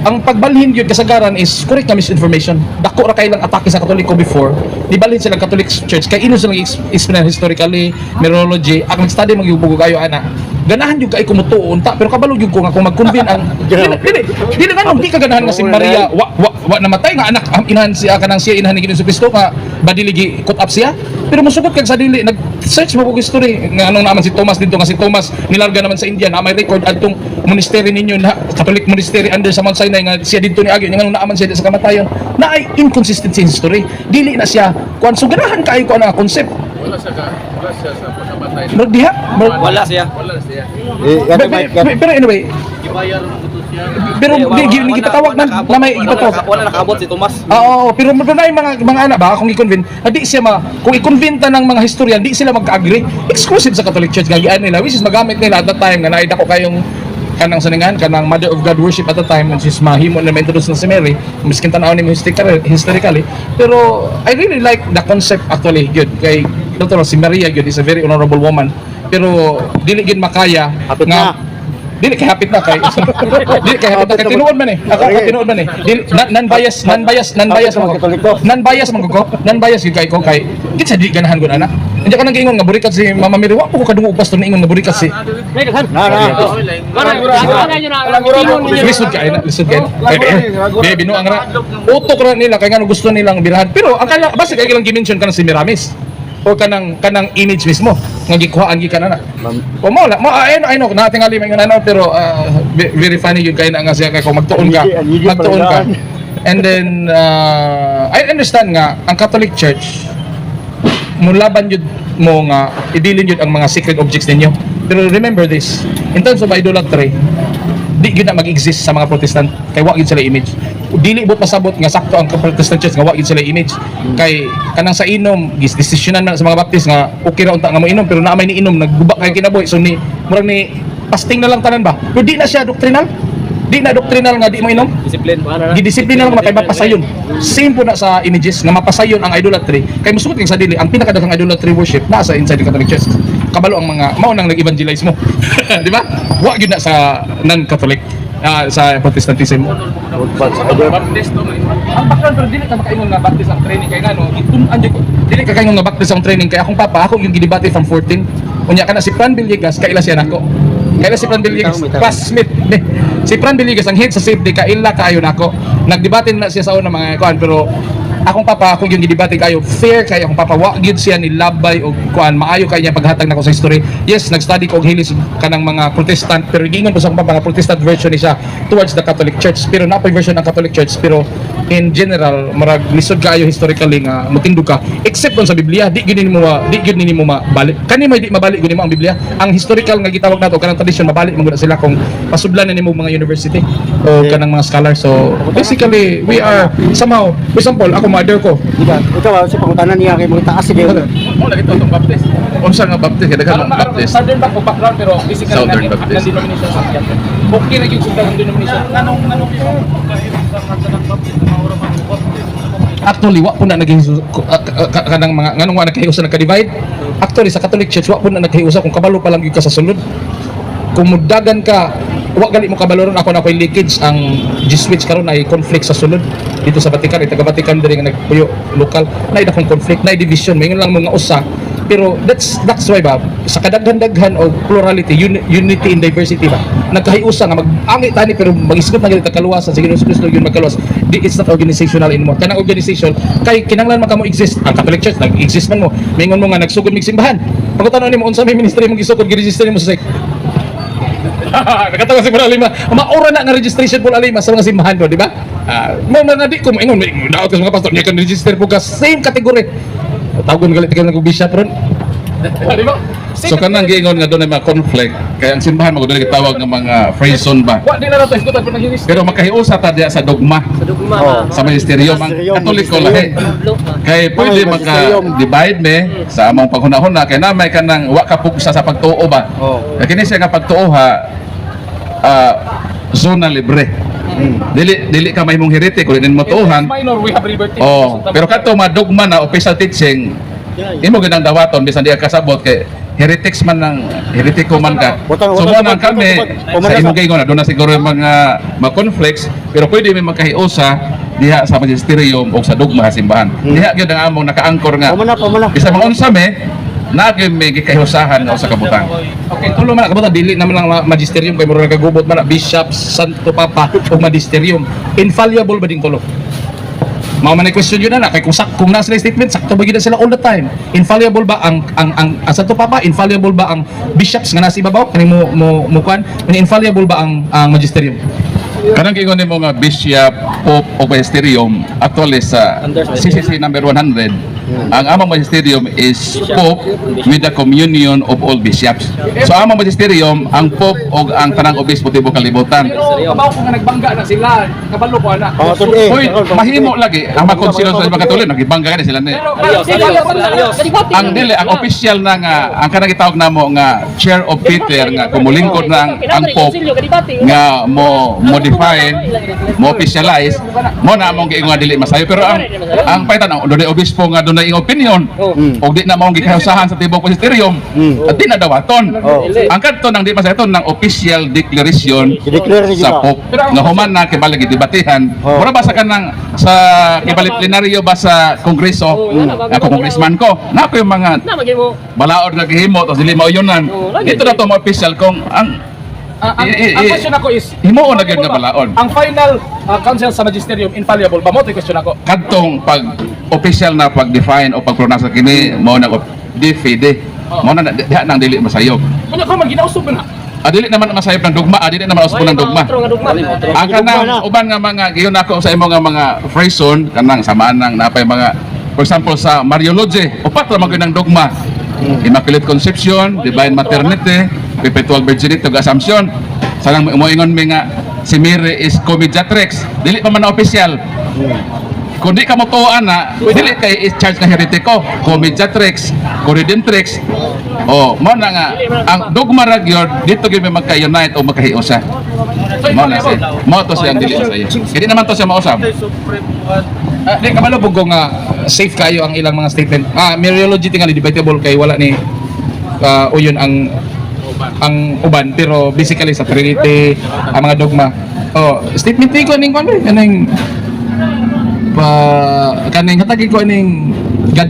ang pagbalhin yun kasagaran is correct na misinformation. Dako ra kay lang atake sa Katoliko before. Nibalhin sila Catholic Church kay ino silang explain historically, Mariology. Ang nag-study magyubugo kayo ana. Ganahan jud kay kumutuo unta, pero kabalo jud ko nga kung mag-convene ang dili dili dili nganong di ka ganahan nga si Maria wa namatay nga anak ang inahan siya kanang siya inahan ni Ginoong Kristo nga badili gi cut up siya, pero musugot kag sa dili nag-search mo kog history nga anong naman si Thomas dito, nga si Thomas nilarga naman sa India, na may record adtong monastery ninyo na Catholic monastery under sa Mount Sinai nga siya didto ni Agyo, nga anong naaman siya sa kamatayon na ay inconsistency in history, dili na siya kuan. So ganahan kaayo ko ana concept. Wala siya ka, wala siya sa pamatay. Murag diha Wala siya. Wala siya. Eh, pero anyway, Gibayar mo to siya. Pero di, di, di gipatawag man na may gipatawag. Wala nakaabot si Tomas. Ah, oo, pero pero na yung mga anak ba kung i-convince, na di siya ma kung i-convince ta ng mga historian, di sila mag-agree. Exclusive sa Catholic Church gagian nila, which is magamit nila at that time nga naida ko kayong kanang saningan kanang Mother of God worship at the time, which is mahimo na ma-introduce na si Mary miskin tan-aw nimo historically. Pero I really like the concept actually gyud kay Dr. si Maria gyud is a very honorable woman, pero dili gyud makaya Hapit nga na. Dili kay hapit na kay tinuod man eh. Ako tinuod man eh. Dili non-bias, non-bias, non-bias Hapit na man ko. Katoliko. Non-bias man ko. Non-bias gyud kay ko kay kinsa di ganahan ko ana. Hindi ka nang giingon nga burikat si Mama Mary. Wa po ko kadungog pastor na ingon nga burikat si May daghan. Na, na. Wala na. Lisod kay na, lisod kay. Di binuang ra. Utok ra nila kay ngano gusto nilang bilhan. Pero ang kala basta kay ilang gi-mention kanang si Miramis o kanang image mismo nga gikuhaan gikan ana. O mo la mo ay no natingali man ano, pero very funny yun kay na nga siya kay kung magtuon ka, Ang ngigi, magtuon ka. palandaan. And then I understand nga ang Catholic Church mulaban yun mo nga ibilin yun ang mga sacred objects ninyo. Pero remember this, in terms of idolatry, di gyud na mag-exist sa mga Protestant kay wa gyud sila image. Dili bot pasabot nga sakto ang Protestant Church nga wa gyud sila image. Kay kanang sa inom, gis desisyonan na sa mga Baptist nga okay ra unta nga mo inom, pero naa may niinom nagguba kay kinabuhi, so ni murag ni fasting na lang tanan ba. Pero di na siya doctrinal. Di na doctrinal nga di mo inom. Discipline. Gidisiplina lang kay mapasayon. Same po na sa images nga mapasayon ang idolatry. Kay musugot kay sa dili ang pinakadaghang idolatry worship nasa inside the Catholic Church. Kabalo ang mga mao nang nag-evangelize mo. Di ba? Wa gyud na sa non-Catholic, sa Protestantism. Baptist to. Ang background, pero dili ka makaingon nga Baptist ang training kay ngano gitun-an jud ko. Dili ka kaingon nga Baptist ang training kay akong papa ako yung gidebate from 14. Unya kana si Fran Villegas, kaila siya nako. Kaila si Fran Villegas, classmate ni. Si Fran Villegas ang head sa safety, kaila kaayo nako. Nagdebate na siya sa una mga kuan, pero Akong papa, ako yung gidebate kayo, fair kay akong papa, wa gyud siya ni labay og kuan, maayo kay niya paghatag nako sa history. Yes, nag-study ko og hilis kanang mga Protestant, pero giingon ko sa akong papa nga Protestant version ni siya towards the Catholic Church, pero napoy version ng Catholic Church, pero in general marag lisod kaayo historically nga mutindog ka except kung sa Biblia di gyud nimo mabalik kani may di mabalik gyud nimo ang Biblia. Ang historical nga gitawag nato kanang tradition, mabalik man gud na sila kung pasudlan na nimo mga university o kanang mga scholar. So basically we are somehow, for example, ako, mother ko. Di ba? Ikaw ah, sa pangutana niya kay mga taas sige. Mo lagi to itong Baptist. Unsa nga Baptist? Kaya daghan mga Baptist. Southern ba ko background, pero basically Southern Baptist. Denomination sa okay ra gyud sa denomination. Nganong Actually, wa po na naging kanang mga nganong wa nagkahiusa, nagka-divide. Actually, sa Catholic Church wa po na nagkahiusa kung kabalo pa lang gyud ka sa sulod. Kung mudagan ka, wa gali mo kabalo ron. Ako na ko'y leakage, ang Jesuits karon ay conflict sa sulod dito sa Vatican, ay taga Vatican diri nga nagpuyo lokal na akong conflict na division, mayngon lang mga usa. Pero that's why ba sa kadaghan-daghan og plurality, unity in diversity ba, nagkahiusa nga mag-angi tani pero mag-isgot na gyud ta kaluwasan sa Ginoong Kristo yun magkaluwas. Di, it's not organizational anymore. Kanang organization kay kinahanglan man kamo exist. Ang Catholic Church nag-exist man mo, maingon mo nga nagsugod mig simbahan, pagkatanaw nimo unsa may ministry mong gisugod, gi-register nimo sa SEC. Nakatawa si Pula Lima. Maura na nga registration, Pula Lima, sa mga simbahan do, di ba? Ah, mo mga di ko moingon, may daot ka sa mga pastor niya kan register po ka same category. Tawagon galit ka ng bishop ron. Di ba? So kanang giingon nga doon ay mga conflict, kaya ang simbahan mo doon gitawag ng mga free zone ba. Wa di na nato isgutan kung nag Pero makahiusa ta diya sa dogma, Sa dugma. Oh. sa magisterium ang Katoliko lahi. Kay pwede Ay, magisterium. maka-divide me sa among paghuna-huna kay na may kanang wa ka pugsa sa pagtuo ba. Oh. Kay kini siya nga pagtuo ha, zona libre. Dili dili ka mahimong heretic kung di mo tuohan. Minor, we have liberty. Oh, pero kadto madugma na official teaching, imo ginang dawaton bisan di ka kasabot kay heretics man ng heretiko man ka. Butang- So butang- mo nang butang- kami butang- sa imong giingon na doon na siguro yung mga conflicts, pero pwede may magkahiusa diha sa magisterium o sa dugma sa simbahan. Diha gyud ang among nakaangkor nga. Pamana, pamana. Bisan mga unsa me, naa gyud may gikahiusahan nga usa ka butang. Okay, tulo man kabutan dili naman lang magisterium kay murag nagagubot man na bishops, Santo Papa ug magisterium. Infallible ba ding tulo? Mao man ay question yun na kay kung nasa sila statement, sakto ba gyud na sila all the time? Infallible ba ang Santo Papa? Infallible ba ang bishops nga nasa ibabaw kani mo mo mo kuan? Infallible ba ang magisterium? Kanang giingon nimo nga bishop, pope o magisterium, actually sa CCC number 100, ang among magisterium is pope with the communion of all bishops. So among magisterium, ang pope o ang tanang obispo tibuok kalibutan. Pero kabaw ko nga nagbangga na sila, kabalo ko ana. Oh, tud eh. Hoy, mahimo lagi ang makonsider sa mga Katoliko, nagibangga gani sila ni. Ang dili ang official na nga ang kanang gitawag namo nga chair of Peter nga kumulingkod na ang pope nga mo modify, mo officialize mo na among giingon nga dili masayo, pero ang paitan ang dunay obispo nga dunay ing opinion og di na maong gikahusahan sa tibuok magisterium at di na dawaton. Ang kadto nang di masayo ng official declaration I-declare ni sa ba? pope nga human na kibali gidebatihan. Mura ba sa kanang sa kibali plenaryo ba sa kongreso, ako congressman ko na ako yung mga Na magay mo. balaod nga gihimo tapos dili mauyunan. Oo, lagi. Ito na to mo official kung ang Ang, ang question ako is, himuon na gyud nga balaod. Ang final council sa magisterium, infallible ba mo? Ito yung question ako. Kadtong pag official na pag-define o pag-pronounce sa kini mao na de fide, mao na diha nang dili masayop. Ano ko man ginausog ba na? Ah, dili naman masayop ng dugma, ah, dili naman usbo ng dugma. Otro nga dugma. Ang kanang uban nga mga giyon ako sa imo nga mga phrase kanang samaan nang napay mga, for example, sa Mariology, upat ra man gyud ang dogma: Immaculate Conception, Divine Maternity, Perpetual Virginity ug Assumption. Sanang moingon mi nga si Mary is comediatrix, dili pa man na official. Kung di ka mo tuoan na, dili kay i-charge na heretiko, comediatrix, co-redemptrix. Oh, mo na nga ang dogma ra gyud dito gyud may magka-unite o magkahiusa. Mo na siya. Mo to siya ang dili sa iyo. Hindi naman to siya mausap. Ah, di kabalo ko nga safe kayo ang ilang mga statement. Ah, Mariology tingali debatable kay wala ni uyon ang uban, pero basically sa Trinity ang mga dogma. Oh, statement ni ko ning kuan ba kaning pa kaning hatagi ko ning God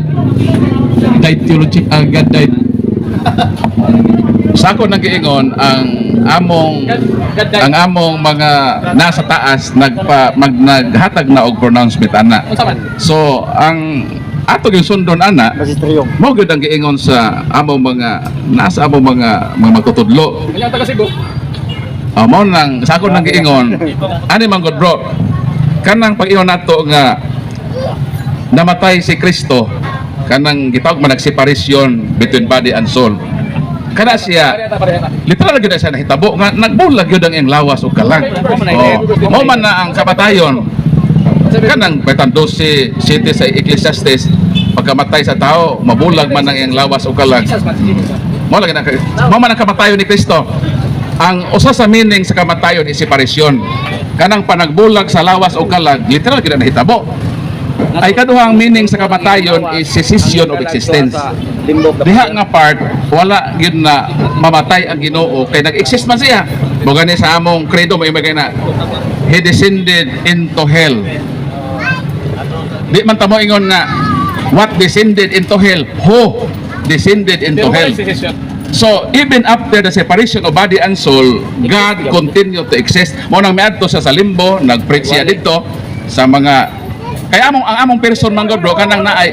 died theology, ah, God died. Sa ako nang giingon, ang among mga nasa taas naghatag na og pronouncement ana. Unsa man? So ang ato gyud sundon ana, Magisterium. mao gyud ang giingon sa among mga nasa among mga magtutudlo. Kanya taga Cebu. Ah, mao nang sa ako nang giingon, ani man gud, bro. Kanang pag-ingon nato nga namatay si Kristo, kanang gitawag man nag-separation between body and soul. Kana siya literal gyud na siya nahitabo nga nagbulag gyud ang iyang lawas ug kalag. Oh, mao man na ang kamatayon. Kanang betan 12 city sa Ecclesiastes, pagkamatay sa tao, mabulag man ang iyang lawas ug kalag. Mao man ang kamatayon ni Kristo. Ang usa sa meaning sa kamatayon is separation. Kanang panagbulag sa lawas o kalag, literal gyud na nahitabo. Ay kaduhang meaning sa kamatayon is cessation of existence. Limbok. Diha nga part, wala gyud na mamatay ang Ginoo kay nag-exist man siya. Mo gani sa among credo may magay na he descended into hell. Di man ta mo ingon nga what descended into hell, who descended into hell. So, even after the separation of body and soul, God continued to exist. Mao nang miadto siya sa limbo, nag-preach siya dito sa mga kaya among ang among person man gud, bro, kanang naay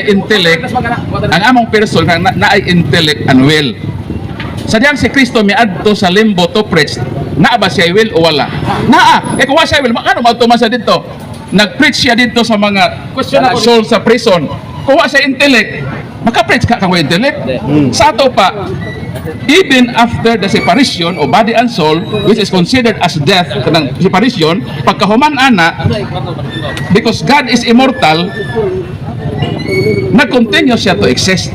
intellect, ang among person kanang naay intellect and will. Sa diyang si Kristo miadto sa limbo to preach, naa ba siya will o wala? Naa. Eh kung wa siya will, ano maadto man siya dito? Nag-preach siya dito sa mga soul sa prison. Kung wa siya intellect, maka-preach ka kang wa intellect. Sa ato pa, even after the separation of body and soul, which is considered as death, kanang separation, pagkahuman ana, because God is immortal, nag-continue siya to exist.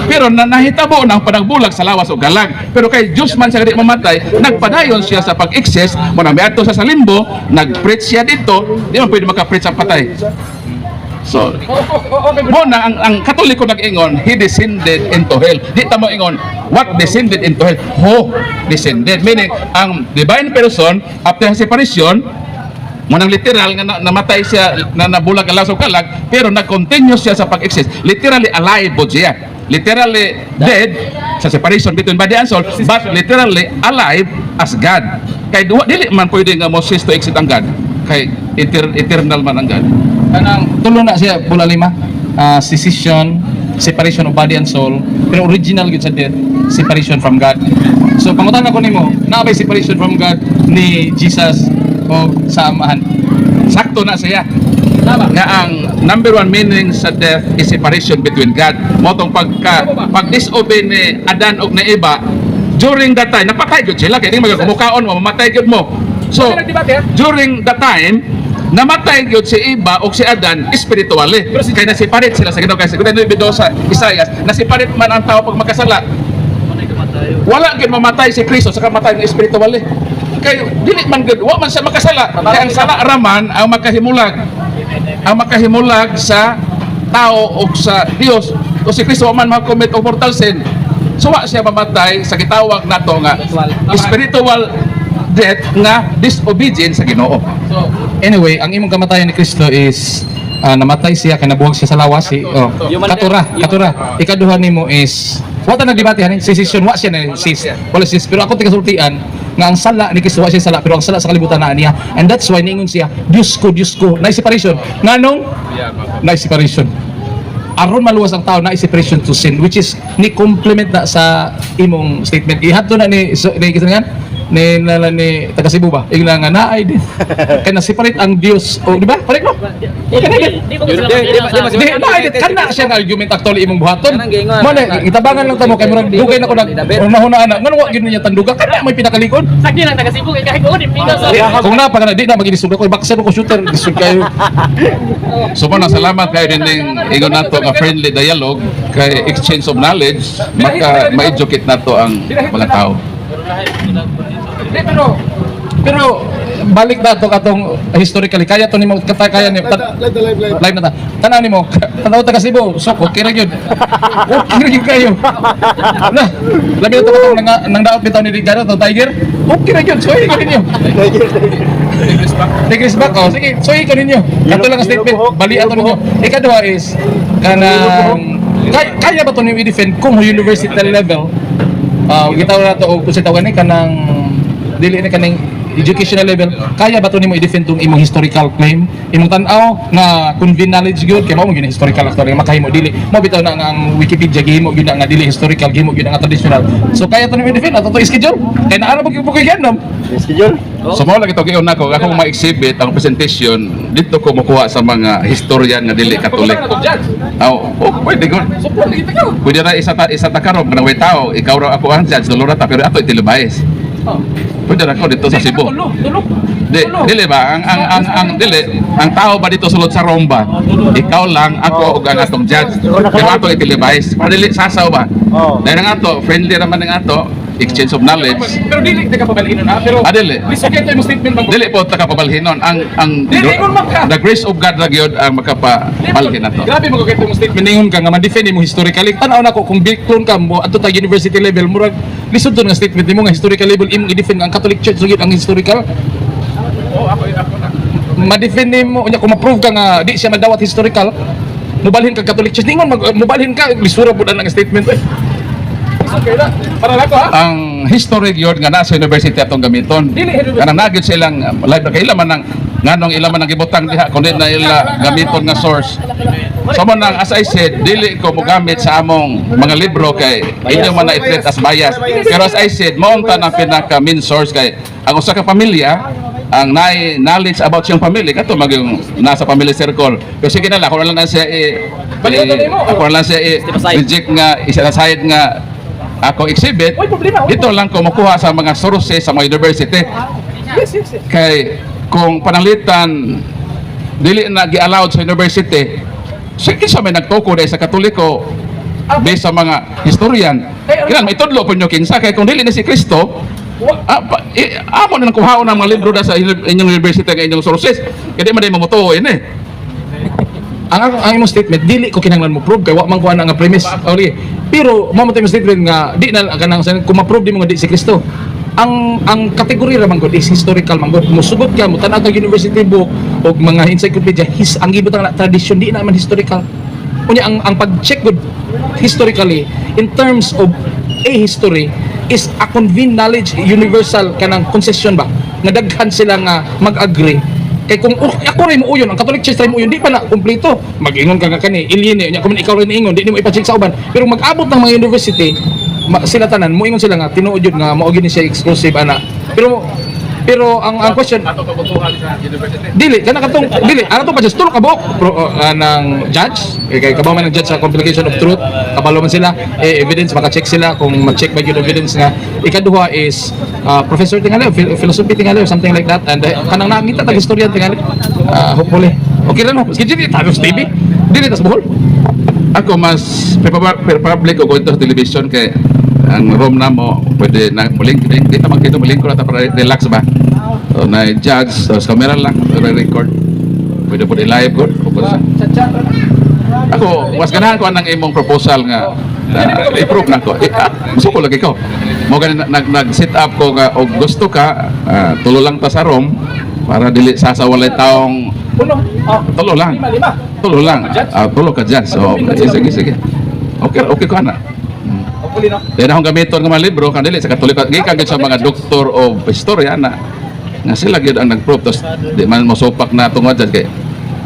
Pero na nahitabo ng panagbulag sa lawas o kalag. Pero kay Diyos man siya di mamatay, nagpadayon siya sa pag-exist, mo na miadto siya sa limbo, nag-preach siya dito, di man pwede maka-preach ang patay. So, mo na ang Katoliko nag-ingon, he descended into hell. Di ta mo ingon, what descended into hell? Who descended? Meaning, ang divine person, after separation, mo nang literal nga namatay siya na nabulag ang lawas o kalag, pero nag-continue siya sa pag-exist. Literally alive po siya. Literally dead sa separation between body and soul, but literally alive as God. Kay duwa dili man pwede nga mo cease to exist ang God. Kay eternal man ang God. Kanang tulo na siya pula lima. Ah, secession, separation of body and soul, pero original gyud sa death, separation from God. So pangutana ko nimo, naa bay separation from God ni Jesus o sa Amahan? Sakto na siya. Nga ang number one meaning sa death is separation between God. Mao tong pagka pag disobey ni Adan og ni Eva during that time napatay gyud sila kay di magkumukaon mo, mamatay gyud mo. So during that time namatay gyud si Eva og si Adan spiritually. Kay na-separate sila sa Ginoo kay sa 9:2 sa Isaias, na-separate man ang tao pag makasala. Wala gyud mamatay si Kristo sa kamatay ng spiritually. Kay dili man gyud, wa man siya makasala. Kay ang sala raman ang makahimulag. Ang makahimulag sa tao o sa Dios. O si Kristo wa man ma-commit og mortal sin. So wa siya mamatay sa gitawag nato nga spiritual death nga disobedience sa Ginoo. So, anyway, ang imong kamatayan ni Kristo is namatay siya kay nabuwag siya sa lawas si oh, katura, katura. Ikaduha nimo is wa ta nagdebate hani secession, wa siya na sis. Wala sis, pero ako tigasultian nga ang sala ni Kristo wa siya sala, pero ang sala sa kalibutan naa niya, and that's why niingon siya, "Diyos ko, Diyos ko." Na separation nganong na separation aron maluwas ang tao na separation to sin, which is ni complement na sa imong statement. Ihatod na ni so, ni kisan ni na, ni taga Cebu ba ingna nga naay din kay na separate ang Dios o di ba? Correct no? Di di ko sila mapila sa Di naay din kana siya nga argument actually imong buhaton. Mo na itabangan lang tamo kay murag dugay na ko nag unahuna ana ngano wa gyud niya tanduga kana may pinakalikon. Sakti lang taga Cebu kay kahit ko di minaw sa Kung na pa kana di na maginisug ako, boxer ko, shooter lisod kayo. So mo na salamat kayo din ingon nato nga friendly dialogue kay exchange of knowledge, maka ma-educate nato ang mga tao. Di, pero pero balik na to katong historically kaya to nimo kata kaya ni Live, live, live. Live na ta. Tanaw nimo, tanaw ta kasi Cebu, so okay ra gyud. Okay ra gyud kayo. Na, labi na to katong nang daot bitaw ni Rigano to Tiger. Okay ra gyud, soy ka ninyo. Tigris back, oh. Sige, soy ka ninyo. Kato lang ang statement, bali ato ninyo. Ikaduha is kanang Kaya ba to nimo i-defend kung university level? Ah, gitawag na to og kung sa tawag ni kanang dili ni kaning educational level, kaya ba to nimo i-defend tong imong historical claim, imong tan-aw nga convened knowledge gyud, kay mao man gyud ang historical actually makahimo dili mo bitaw na nga ang Wikipedia gihimo gyud na nga dili historical, gihimo gyud na nga traditional. So kaya to nimo i-defend ato to schedule kay naa ra ba gyud gyud? Schedule. So mao lagi to giuna ko akong ma-exhibit ang presentation dito ko mokuha sa mga historian nga dili Katolik. Oh, pwede ko. Support kita ka. Pwede ra isa ta karon kanang way tao, ikaw ra ako ang judge, dulo ra ta, pero ato i-televise. Oh. Pwede ra ko dito sa Cebu. Tulo, tulo. Di, dili ba ang dili ang tao ba dito sulod sa Romba? Ikaw lang, ako ug ang atong judge. Pero ato i-televise. Para dili sasaw ba? Oo. Dahil ang ato friendly ra man ang ato exchange of knowledge. Pero dili ta kapabalhinon ha, pero Ah, dili. Lisod kay imong statement bang. Dili po ta kapabalhinon ang Dili, ingon man ka. the grace of God ra gyud ang makapabalhin nato. Grabe mo kay imong statement, ningon ka nga ma-defend imo historically. Tan-aw nako kung clone ka mo adto ta university level, murag lisod to nga statement nimo nga historical level imong i-defend ang Catholic Church gyud ang historical. Oo, ako ako na. Ma-defend nimo unya kung ma-prove ka nga di siya madawat historical, mubalhin ka Catholic Church, ningon mag mubalhin ka, lisura pud ang statement eh. Lisod kay na. Para nako ha. Ang history gyud nga nasa university atong gamiton. Dili, university. Kanang nagyud silang live kay ila man ang nganong ila man ang gibutang diha kundi na ila gamiton nga source. So mo nang as I said, dili ko mogamit sa among mga libro kay inyo man na i-treat as bias. Pero as I said, mao unta ang pinaka main source kay ang usa ka pamilya ang naay knowledge about siyang family kato magyung nasa family circle. Pero sige na lang, ako na lang na siya i, Balikan nimo. ako na lang siya i aside. reject nga isa aside nga ako exhibit. Way problema, way Dito lang ko makuha sa mga sources sa mga university. Yes. Kay kung pananglitan dili na gi-allowed sa university, so kinsa may nagtuko dahil sa Katoliko based sa mga historian? Kailan may tudlo po nyo kinsa kay kung dili na si Kristo, amo na nang kuhaon ang mga libro da sa inyong university nga inyong sources kay di man day mamutuo ini. Ang imong statement dili ko kinahanglan mo prove kay wa man ko ana nga premise. Oh, sige. Pero mao man imong statement nga di na kanang kung ma-prove di mo nga di si Kristo, ang kategory ra man gud is historical man gud. Musugot ka mo tan-aw kag university book og mga encyclopedia, his ang gibutang na tradition, di na man historical. Unya ang pag-check gud historically in terms of a history is a convened knowledge, universal kanang concession ba nga daghan sila nga mag-agree. Kay kung oh, ako rin mo uyon, ang Catholic Church rin mo uyon, di pa na kumpleto. Mag-ingon ka nga kani, alien eh. Unya, kung ikaw rin ingon, di nimo ipa-check sa uban. Pero mag-abot ng mga university, sila tanan, moingon sila nga tinuod yun nga mao gyud ni siya exclusive ana. Pero ang question, Ato pabutuhan sa university. Dili kana katong dili ana to pa just tulo ka buok pro, ng judge eh, kay kabaw man ng judge sa complication of truth, kabalo man sila eh, evidence, maka-check sila kung ma-check ba yung evidence nga. Ikaduha is professor tingali philosophy tingali or something like that, and kanang nakita tag historian tingali, hopefully okay lang no. Sige, dili tayo sa TV, dili tas Bohol. Ako mas preferably ko dito sa television kay ang room na mo pwede na muling dito man kito muling ko na ta para relax ba. So na judge so sa camera lang record, pwede po i-live ko o sa ako mas ganahan ko anang imong proposal nga i-prove na ko. Eh, gusto ko lagi ko mo gani nag, nag set up ko nga og gusto ka, tulo lang ta sa room para dili sasawalay taong Uno, oh, tulo lang. Lima, lima. Tulo lang. Ah, tulo ka dyan. So, eh, sige, sige. Okay ko na. Hopefully no. Dahil akong gamiton nga mga libro, kanili sa Katoliko, gikan gyud sa mga doktor of historia na nga sila gyud ang nag-prove. Tapos di man mosupak na tungod dyan kay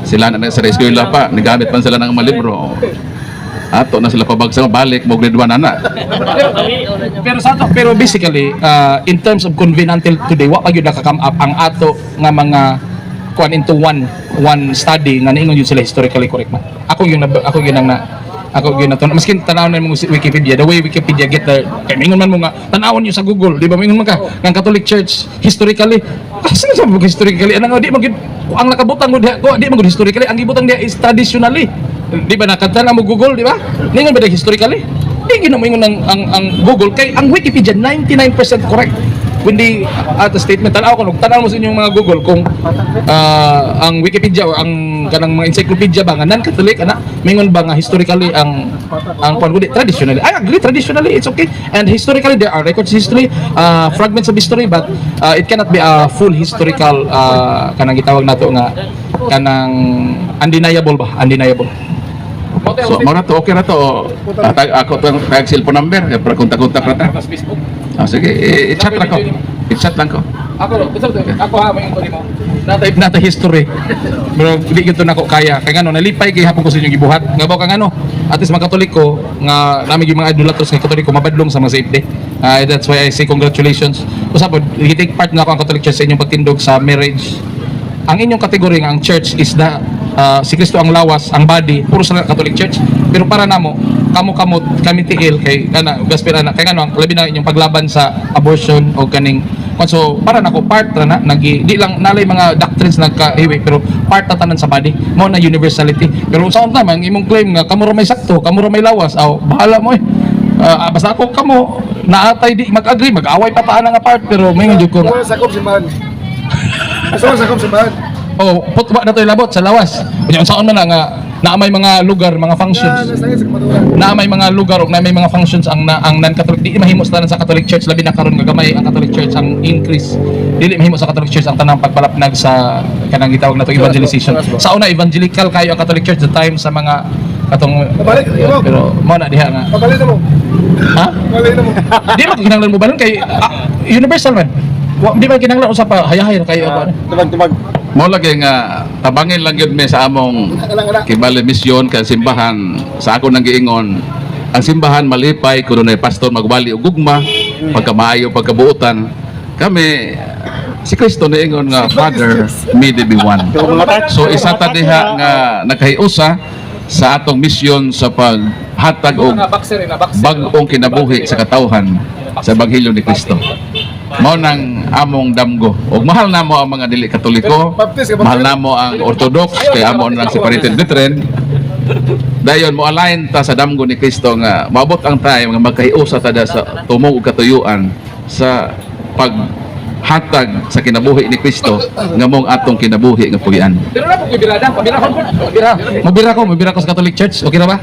sila na sa eskwela pa, nagamit man sila ng mga libro. Ato na sila pabagsak, balik mo grade 1 ana. Pero sa ato, pero basically in terms of convene until today, wa pa gyud naka-come up ang ato nga mga kuan into one study nga niingon yun sila historically correct man. Ako yun ang na ako yun na maskin tan-awon na mo sa Wikipedia, the way Wikipedia get the kay mingon man mo nga tan-awon niyo sa Google, di ba? Mingon man ka ng Catholic Church historically, kasi sa mo historically anang di man gyud ang nakabutang mo diha ko, di man gyud historically. Ang gibutang diha is traditionally, di ba? Nakatan mo Google, di ba? Ningon ba diha historically? Di gyud na moingon ang Google kay ang Wikipedia 99% correct when they at a statement. Tanaw ko tanaw mo sa inyong mga Google kung ang Wikipedia or ang kanang mga encyclopedia ba nga non-Catholic ana mingon ba nga historically ang kuan kundi traditionally. I agree, traditionally it's okay, and historically there are records, history, fragments of history, but it cannot be a full historical kanang gitawag nato nga kanang undeniable ba, undeniable. So mao na to, okay ra to. Atag ako tong tag cellphone number kay para kontak-kontak ra ta. Facebook. Ah, sige, i-chat ra ko. I-chat lang ko. Ako, ako ha, may ko nimo. Natay history. Pero di gyud to nako kaya. Kay ngano nalipay gihapon ko sa inyong gibuhat. Nga ba kang ano? At least mga Katoliko nga nami gyud mga idolaters nga Katoliko mabadlong sa mga safe day. Ah, that's why I say congratulations. Usa pod, take part na ako ang Catholic Church sa inyong pagtindog sa marriage. Ang inyong kategory nga ang church is the si Kristo ang lawas, ang body, puro sa Catholic Church. Pero para namo, kamo kamot kami tiil kay kana gospel ana kay ngano ang labi na inyong paglaban sa abortion o kaning. So para nako part ra na nagi di lang nalay mga doctrines nagkahiwi pero part na tanan sa body mo na universality. Pero sa unta man imong claim nga kamo ra may sakto, kamo ra may lawas, aw bahala mo eh. Ah, basta ako kamo naatay di mag-agree, mag-away pa ta nga part pero may jud ko nga Wala sakop simbahan. Basta wala sakop simbahan. Oh, putwa na to ilabot sa lawas. Unya unsaon man na nga naa may mga lugar, mga Na functions. nasa sa kamatuoran. Na may mga lugar ug na may mga functions ang na, ang non-Catholic di mahimo sa tanan sa Catholic Church, labi na karon nga gamay ang Catholic Church ang increase. Dili mahimo sa Catholic Church ang tanang pagpalapnag sa kanang gitawag nato evangelization. Sa una evangelical kayo ang Catholic Church the time sa mga katong Pabalik, imo. pero mo na diha nga. Pabalik na mo. Ha? Pabalik na mo. Di man kinahanglan mo balon kay universal man. Wa, di man kinahanglan usa pa hayahay ra kayo ako. Tubag, tubag. Mao lagi nga tabangin lang gyud mi sa among Alang-alang. kibali misyon kay simbahan sa ako nang giingon ang simbahan malipay kuno na pastor magwali og gugma, pagkamaayo, pagkabuotan. Kami si Kristo niingon nga, "Father, may they be one." Pero mga So isa ta diha nga nakahiusa sa atong misyon sa paghatag og Boxer na boxer. bag-ong kinabuhi sa katawhan sa ebanghelyo ni Kristo. Mao nang among damgo. Og mahal namo ang mga dili Katoliko, Baptist ka, Baptist? mahal namo ang Orthodox kay amo nang separated brethren. Dayon mo align ta sa damgo ni Kristo nga maabot ang time nga magkahiusa ta da sa tumong ug katuyuan sa paghatag sa kinabuhi ni Kristo nga mong atong kinabuhi nga puy-an. Pero na po birada, pabira ko. Mobira. Mobira ko sa Catholic Church. Okay na ba?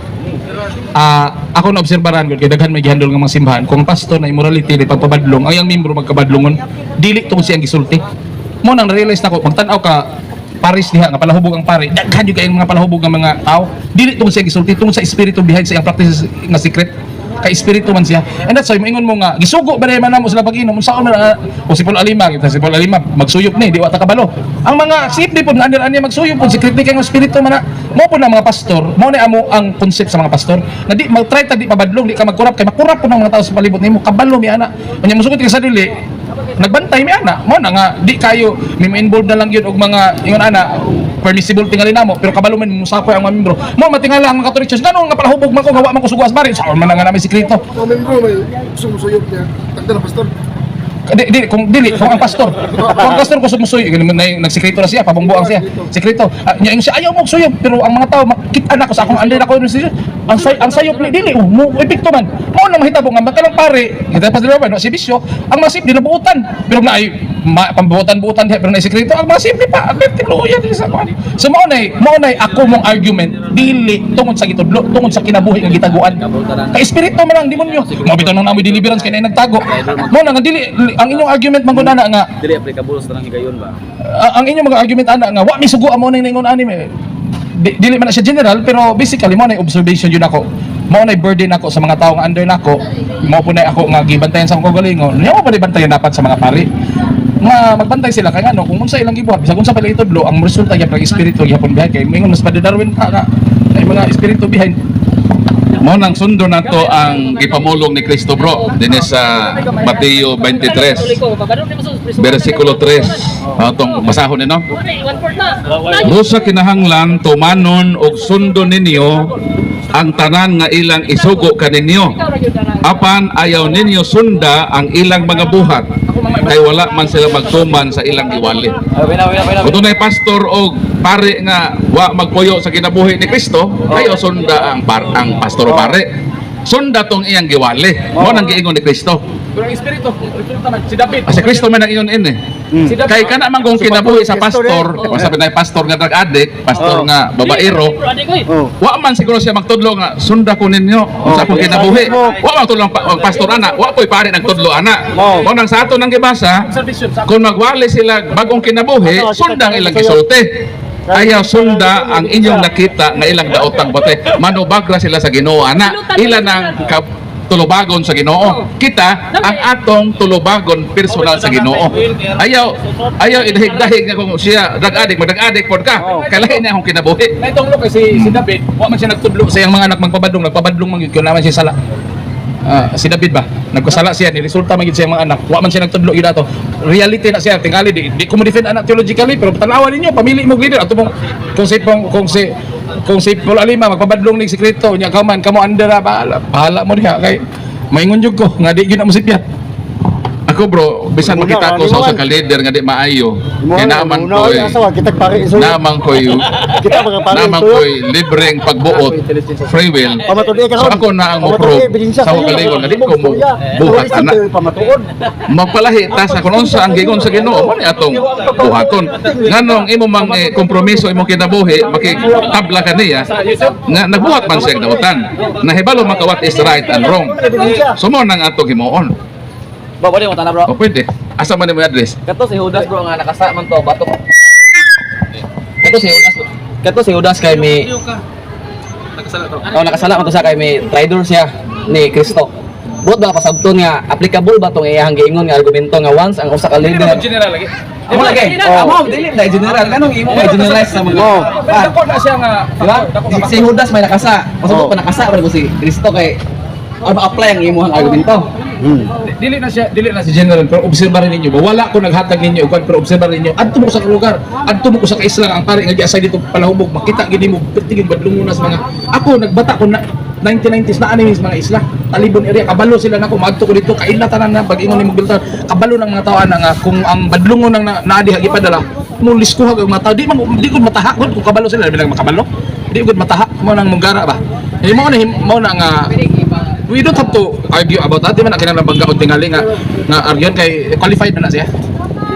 Ah, ako na obserbaran gud kay daghan may gihandol nga mga simbahan kung ang pastor na immorality ni pagpabadlong ang iyang membro magkabadlongon dili tungod siyang gisulti mo nang na-realize nako magtan-aw ka paris diha nga palahubog ang pare, daghan jud kayong mga palahubog nga mga tao dili tungod siyang gisulti, tungod sa espiritu behind sa iyang practices nga secret kay espiritu man siya. And that's why moingon mo nga gisugo ba man namo sila pag-inom, unsaon man o si Paul Alima kita, si Paul Alima magsuyop ni di wa ta kabalo ang mga sip di pod nga ani magsuyop pod secret ni kay nga espiritu man na mo po na mga pastor. Mo ni amo ang concept sa mga pastor na di mag-try ta di pabadlong, di ka magkurap kay makurap po ng mga tao sa palibot nimo, kabalo mi ana. Unya mosugot ka sa dili nagbantay mi ana mo na nga di kayo may ma-involve na lang yun og mga ingon ana permissible tingali namo pero kabalo man musapoy ang mga membro mo matingala ang mga Catholic Church ngano nga palahubog man ko nga wa man ko suguas bari sa man na nga namin sikreto. Mga membro may sumusuyop niya. Tagda na pastor. Di, kung dili kung ang pastor ko sumusuyo ganun man na nagsikreto na siya, pabongbuang siya sikreto. Ah, nya ingon siya ayaw mo og suyop pero ang mga tao makita na ko sa akong under ako siya ang sayop ni dili oh, mo epekto man mo na mahitabo nga magkalang pare kita pa dili ba no si bisyo ang masip dinabuotan pero na ay pambuotan-buotan diha pero na sikreto ang mga simple pa ang tiluyan dili sa kuan. So mao nay ako mong argument dili tungod sa gitudlo, tungod sa kinabuhi nga gitaguan kay espiritu man ang demonyo mo bitaw nang namoy deliverance kay naay nagtago mo na nga dili ang inyong argument man gud ana nga Dili applicable sa tanang higayon ba? Ang inyong mga argument ana nga wa mi sugo amo nang ningon ani eh. Dili man na siya general pero basically mo na observation yun ako mo na burden ako sa mga tao nga under nako mo po na ako nga gibantayan sa akong kaugalingon nya mo pa bantayan dapat sa mga pari nga magbantay sila kay ngano kung unsa ilang gibuhat bisag unsa pa ilang itudlo ang resulta gyapon ang espiritu gyapon behind kay moingon mas pa Darwin pa nga ay mga espiritu behind. Mao nang sundo nato ang gipamulong ni Kristo, bro, dinhi sa Mateo 23 versikulo 3. Atong basahon ni no. Busa kinahanglan tumanon og sundon ninyo ang tanan nga ilang isugo kaninyo. Apan ayaw ninyo sunda ang ilang mga buhat kay wala man sila magtuman sa ilang giwali. Kung dunay pastor o pare nga wa magpuyo sa kinabuhi ni Kristo, ayaw sunda ang pastor o pare. Sunda tong iyang giwali. Mo nang giingon ni Kristo. Pero ang espiritu, espiritu man si David. Ah, si Kristo man ang ingon ini. Si David. Kay kana man kung kinabuhi sa pastor, masabi na pastor nga drug addict, pastor nga babaero, Oh. wa man siguro siya magtudlo nga sunda ko ninyo sa akong kinabuhi. Wa man tudlo ang pastor ana, wa ko'y pare nagtudlo ana. Oh. Mo nang sa ato nang gibasa, Observation sa kung magwali sila bagong kinabuhi, Ano, sunda ang ilang gisulti. Ayaw sunda ang inyong nakita nga ilang daotang bote. Manubagra sila sa Ginoo ana. Ila nang tulubagon sa Ginoo. Kita ang atong tulubagon personal sa Ginoo. Ayaw ayaw idahig-dahig nga kung siya drug addict, mag drug addict pod ka. Kalahi niya akong kinabuhi. Naitong kay si David, wa man siya nagtudlo sa iyang mga anak magpabadlong, nagpabadlong man gyud kun naman siya sala. Ah, si David ba? Nagkasala siya, ni resulta man gyud siya mga anak. Wa man siya nagtudlo gyud ato. Reality na siya tingali di ko mo defend anak theologically, pero tanawa ninyo pamili mo leader ato mong kung si Paul Alima magpabadlong ning sekreto nya ka man kamo under ah, bahala bahala mo diha kay maingon jud ko nga di gyud na mo sipyat. Ako bro, bisan Muna, makita ko sa usa ano ka leader nga di maayo. Mo Kay naaman na ko'y asawa kita pare isuyo. naaman ko'y Kita mga pare naaman isuyo. ko'y libreng pagbuot, free will. Pamatuod ka So ako na ang mo-prove sa akong kalingon nga di ko mo buhat ana. Pamatuod. Magpalahi ta sa kung unsa ang giingon sa Ginoo mo ni atong buhaton. Nganong imo mang kompromiso imong kinabuhi makitabla ka niya nga nagbuhat man siya dautan. Nahibalo man ka what is right and wrong. So mo nang atong himuon. Bro, pwede mo tana, bro. O pwede. Asa man nimo address? Kato si Judas, bro, nga nakasa man to batok. Kato si Judas. Kato si Judas kay may Oh, nakasala man to siya kay may traitor siya ni Kristo. Buot ba pasabton nga applicable ba tong iyang giingon nga argumento nga once ang usa ka Dili leader naman general lagi. Amo lagi. Amo dili na general kanong imo may generalize sa mga. Oh. Pero dako na siya nga Di ba? factor, dako nga Si Judas may nakasa. Pasabot Oh. pa nakasa pa si Kristo kay or ma-apply ang imong argumento. Dili na si general, pero obserba rin ninyo ba wala ko naghatag ninyo og pero obserba rin ninyo adto mo sa lugar, adto mo sa kaisla nga ang pare nga giasay dito palahubog, makita gid nimo perti gyud badlungon na sa mga ako nagbata ko na 1990s na ani mga isla Talibon area, kabalo sila nako maadto ko dito kaila tanan na pag ingon nimo biltar kabalo ng mga tao ana nga kung ang badlungon nang naa diha gipadala mo liskuhag ang mga tao di man di ko mataha gud kung kabalo sila bilang makabalo di gud mataha mo nang munggara ba eh mo na nga we don't have to argue about that. Di man na kinahanglan banggaon tingali nga nga argue kay qualified na na siya.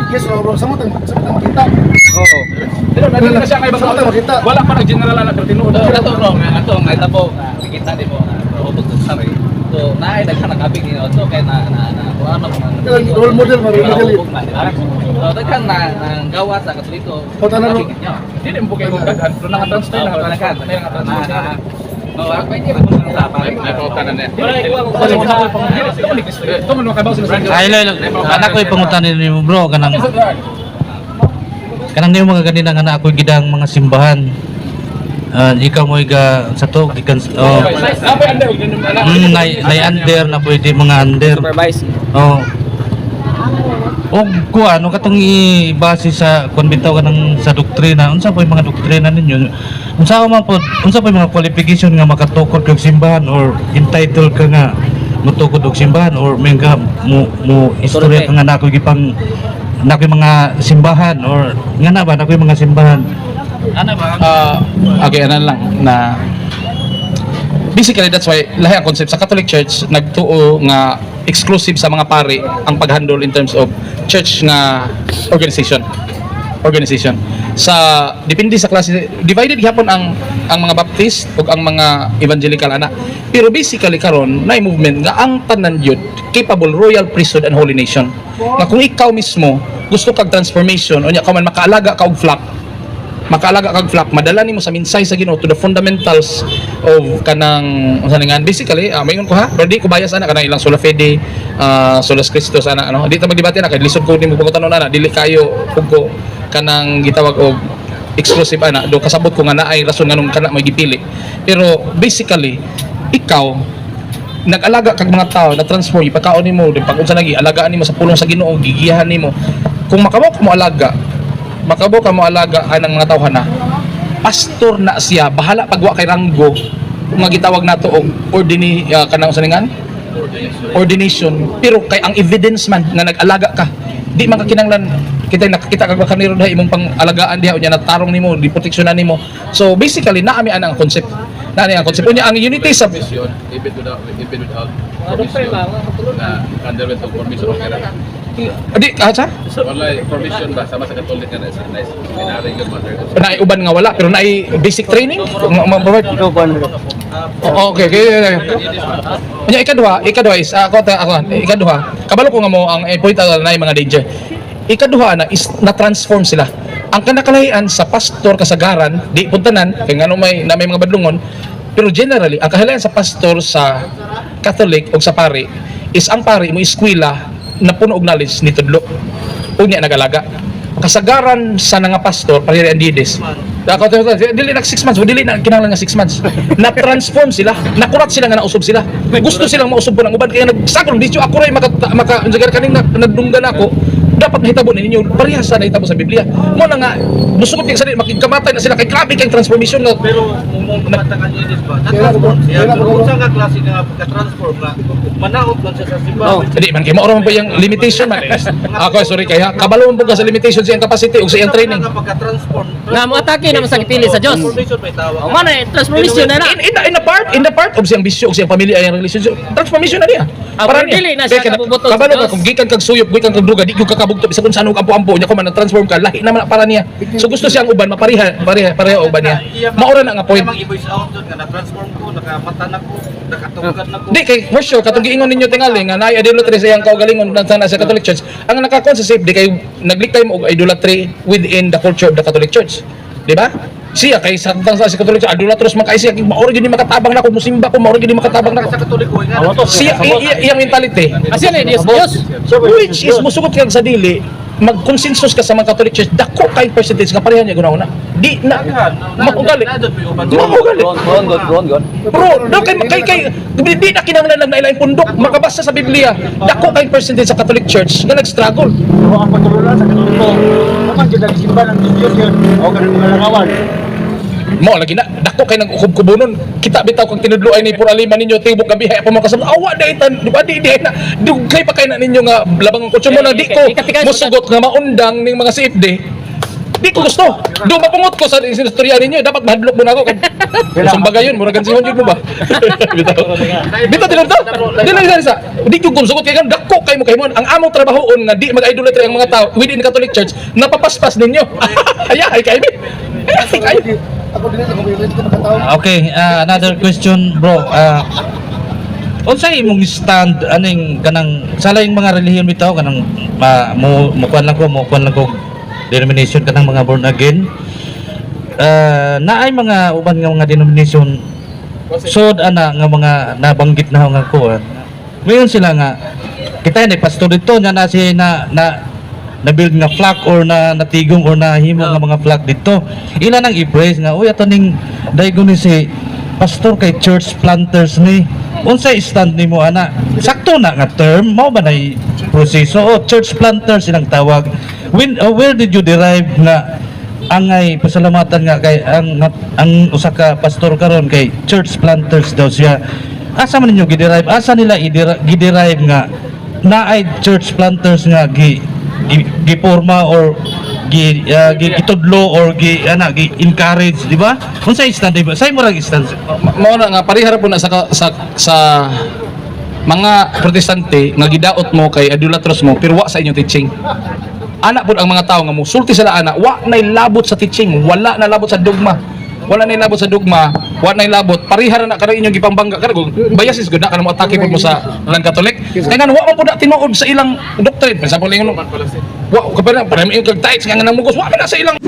Yes, bro, sa mo makita. Oo. Dili na dili na siya kay Sa mo makita. wala pa nag general na pero tinuod. Ato bro, nga ato nga itabo nga nakita nimo nga hubog sa sari. So naay daghan nakabig ni ato kay na na na kuan na Role model, role model. Hubog man, di ba? So daghan na nang gawa sa Katoliko. O, tanan, bro. Nakabig ninyo. Dili mo kay kung daghan pero naka-transfer naka-transfer Na Oh, ako hindi ba kung sa pare. Ay, na niya. Ay, lo, anak ko ipangutanin nimo, bro, kanang kanang nimo mga ganina nga na ako gidang mga simbahan. Ah, ikaw mo iga sa to gikan oh, nay under na pwede mga under. Supervise. Oh. Og kuan ano katong i-base sa kuan bitaw kanang sa doktrina, unsa po yung mga doktrina ninyo? Unsa man po, unsa po yung mga qualification nga makatukod kag simbahan or entitled ka nga motukod og simbahan or may ka mo mo istorya ka nga na ako'y gipang na ako'y mga simbahan or nga na ba na ako'y mga simbahan? Ana ba? Ah, okay, ano lang na basically that's why lahi ang concept sa Catholic Church nagtuo nga exclusive sa mga pari ang paghandle in terms of church nga organization organization sa depende sa klase, divided gyapon ang mga Baptist ug ang mga Evangelical ana, pero basically karon na movement nga ang tanan yun capable royal priesthood and holy nation nga kung ikaw mismo gusto kag transformation unya ka man makaalaga ka og flock, makaalaga kag flock, madala nimo sa minsay sa Ginoo to the fundamentals of kanang unsa nga basically maingon ko ha, pero di ko bias ana kanang ilang sola fide, sola Christus ana ano, di ta magdebate na kay lisod ko nimo pangutanon ana, dili kayo ug ko kanang gitawag og exclusive ana do kasabot ko nga naay rason nganong kana may gipili, pero basically ikaw nag-alaga kag mga tao na transform ipakaon nimo din pag unsa lagi alagaan nimo sa pulong sa Ginoo, gigiyahan nimo kung makabok mo alaga, makabok ka mo alaga anang mga tawhana, pastor na siya, bahala pagwa kay ranggo nga gitawag nato og ordini kanang unsa ningan ordination, pero kay ang evidence man nga nag-alaga ka di man ka kinahanglan kita nakakita kag makaniro diha imong pang-alagaan diha unya natarong nimo di proteksyonan nimo. So basically naami ana ang concept, naami ang concept unya ang unity sa Permission, even without permission, na underwent of permission, okay ra. Di ah, sa Wala permission ba sama sa Catholic nga na na seminary nga mother. Naay uban nga wala pero naay basic training provide. Ikaw kuan. Oh, okay. Unya ikaduha is ako ta ako ikaduha. Kabalo ko nga mo ang point na mga danger. Ikaduha na is na transform sila. Ang kanakalahian sa pastor kasagaran, di puntanan kay ngano may na may mga badlungon, pero generally ang kahilayan sa pastor sa Catholic o sa pari is ang pari mo eskwela na puno og knowledge ni tudlo ug niya nagalaga. Kasagaran sa nga pastor pareha ang dides. Ako dili nag 6 months, dili na kinahanglan nga 6 months. Na-transform sila, nakurat sila nga nausog sila. Gusto silang mausog po ng uban kaya nagsakol dito ako ray maka maka unsa kaning nagdunggan ako dapat nahitabo ninyo parehas sa nahitabo sa Biblia. Mo na nga musugot kay sa makigkamatay na sila kay grabe kay transformation nga. Pero mong matakan niya ba? Na-transform siya. Pero kung saan nga klase nga pagka-transform nga, manaot man siya sa simbahan. Hindi man kay mao ra man po yung limitation man. Ako sorry kay ha, kabalo man po ka sa limitation sa iyang capacity ug sa iyang training. Nga pagka-transform. Nga moatake naman sa gipili sa Dios. Transformation may tawag. O man eh, transformation na na. In the part of siyang bisyo ug siyang pamilya ay relationship, transformation na niya. Ah, pero dili na siya Kaya kabubuto sa kabalo ka Dios. kung gikan kag suyop, gikan kag druga, di gyud ka kabugto bisan kung saan og ampo-ampo nya ko man transform ka, lahi naman na para niya. So gusto siyang uban mapariha, pareha pareha uban niya. Maura na nga point. Iya mang i-voice out doon nga na-transform ko, nakamata na ko, nakatungkad na ko. Di kay for sure katong giingon ninyo tingali nga naay idolatry sa iyang kaugalingon na sa Catholic Church. Ang nakakuan sa safe di kay naglikay mo og idolatry within the culture of the Catholic Church. Di ba? Siya kay sa sa Catholic Church idolatros man kay siya kay maura gyud ni makatabang nako musimba ko, maura gyud ni makatabang nako. Sa Katoliko nga. Siya iyang mentality. Asya na Dios Dios. Which is musugot kag sa dili mag-consensus ka sa mga Catholic Church dako kay percentage nga pareha niya guna di na maugali maugali. Ron, ron, ron, ron. Bro, no, kay di na kinahanglan lang na ilang pundok makabasa sa Biblia. Dako kay percentage sa Catholic Church nga nag-struggle. Pero ang pagtulunan sa Katoliko, naman dyan nagsimba ng Diyos yun. O ganun mga langawan. Mo lagi na dako kay nag-ukub-kubonon. Kita bitaw kang tinudloay ni Puralima ninyo tibok gabi hay pa mo kasabot. Awa dai tan, di ba di di na dugay pa kay na ninyo nga labang ang kutso mo na di ko musugot nga maundang ning mga CFD. Di ko gusto. Do mapungot ko sa istorya ninyo, dapat mahadlok mo na ako. Kung yun, murag sihon yun mo ba? Bitaw. Bitaw dili to. Dili dili sa. Di ko musugot kay dako kay mo kay mo ang among trabahoon nga di mag-idolatry ang mga tao within Catholic Church napapaspas ninyo. Aya ay kay mi. Ay kay. Ako dili ako relate ko makatao. Okay, another question, bro. Unsay imong stand aning kanang sa laing mga relihiyon bitaw kanang ma, mo mukuan lang ko denomination kanang mga born again. Naay mga uban nga mga denomination sod ana nga mga nabanggit na nga kuan. Mayon sila nga kita ni pastor dito nya na si na na na build nga flock or na natigong or nahimo nga mga flock dito. Ila nang i-praise nga uy ato ning daygon ni si pastor kay church planters ni. Unsay stand nimo ana? Sakto na nga term mao ba nay proseso o church planters silang tawag. When where did you derive nga angay pasalamatan nga kay ang usa ka pastor karon kay church planters daw siya? Asa man ninyo giderive, asa nila giderive nga naay church planters nga giporma or gi gitudlo or gi ana gi encourage, di ba? Unsay stand di ba say mo rang stand? Mao na nga parehara po na sa mga protestante nga gidaot mo kay idolatros mo pero wa sa inyong teaching. Ana pud ang mga tao nga musulti sila ana wa nay labot sa teaching, wala na labot sa dogma. Wala nay labot sa dogma, wa nay labot. Parehara na kanang inyong gipambangga kada kung bias is good na kanang mo atake pud mo sa lang Catholic. Kay ngano wa man pud na tinuod sa ilang doctrine. For example, ingon wa ka pa na para mo kag tights nga nang mugos wa man na sa ilang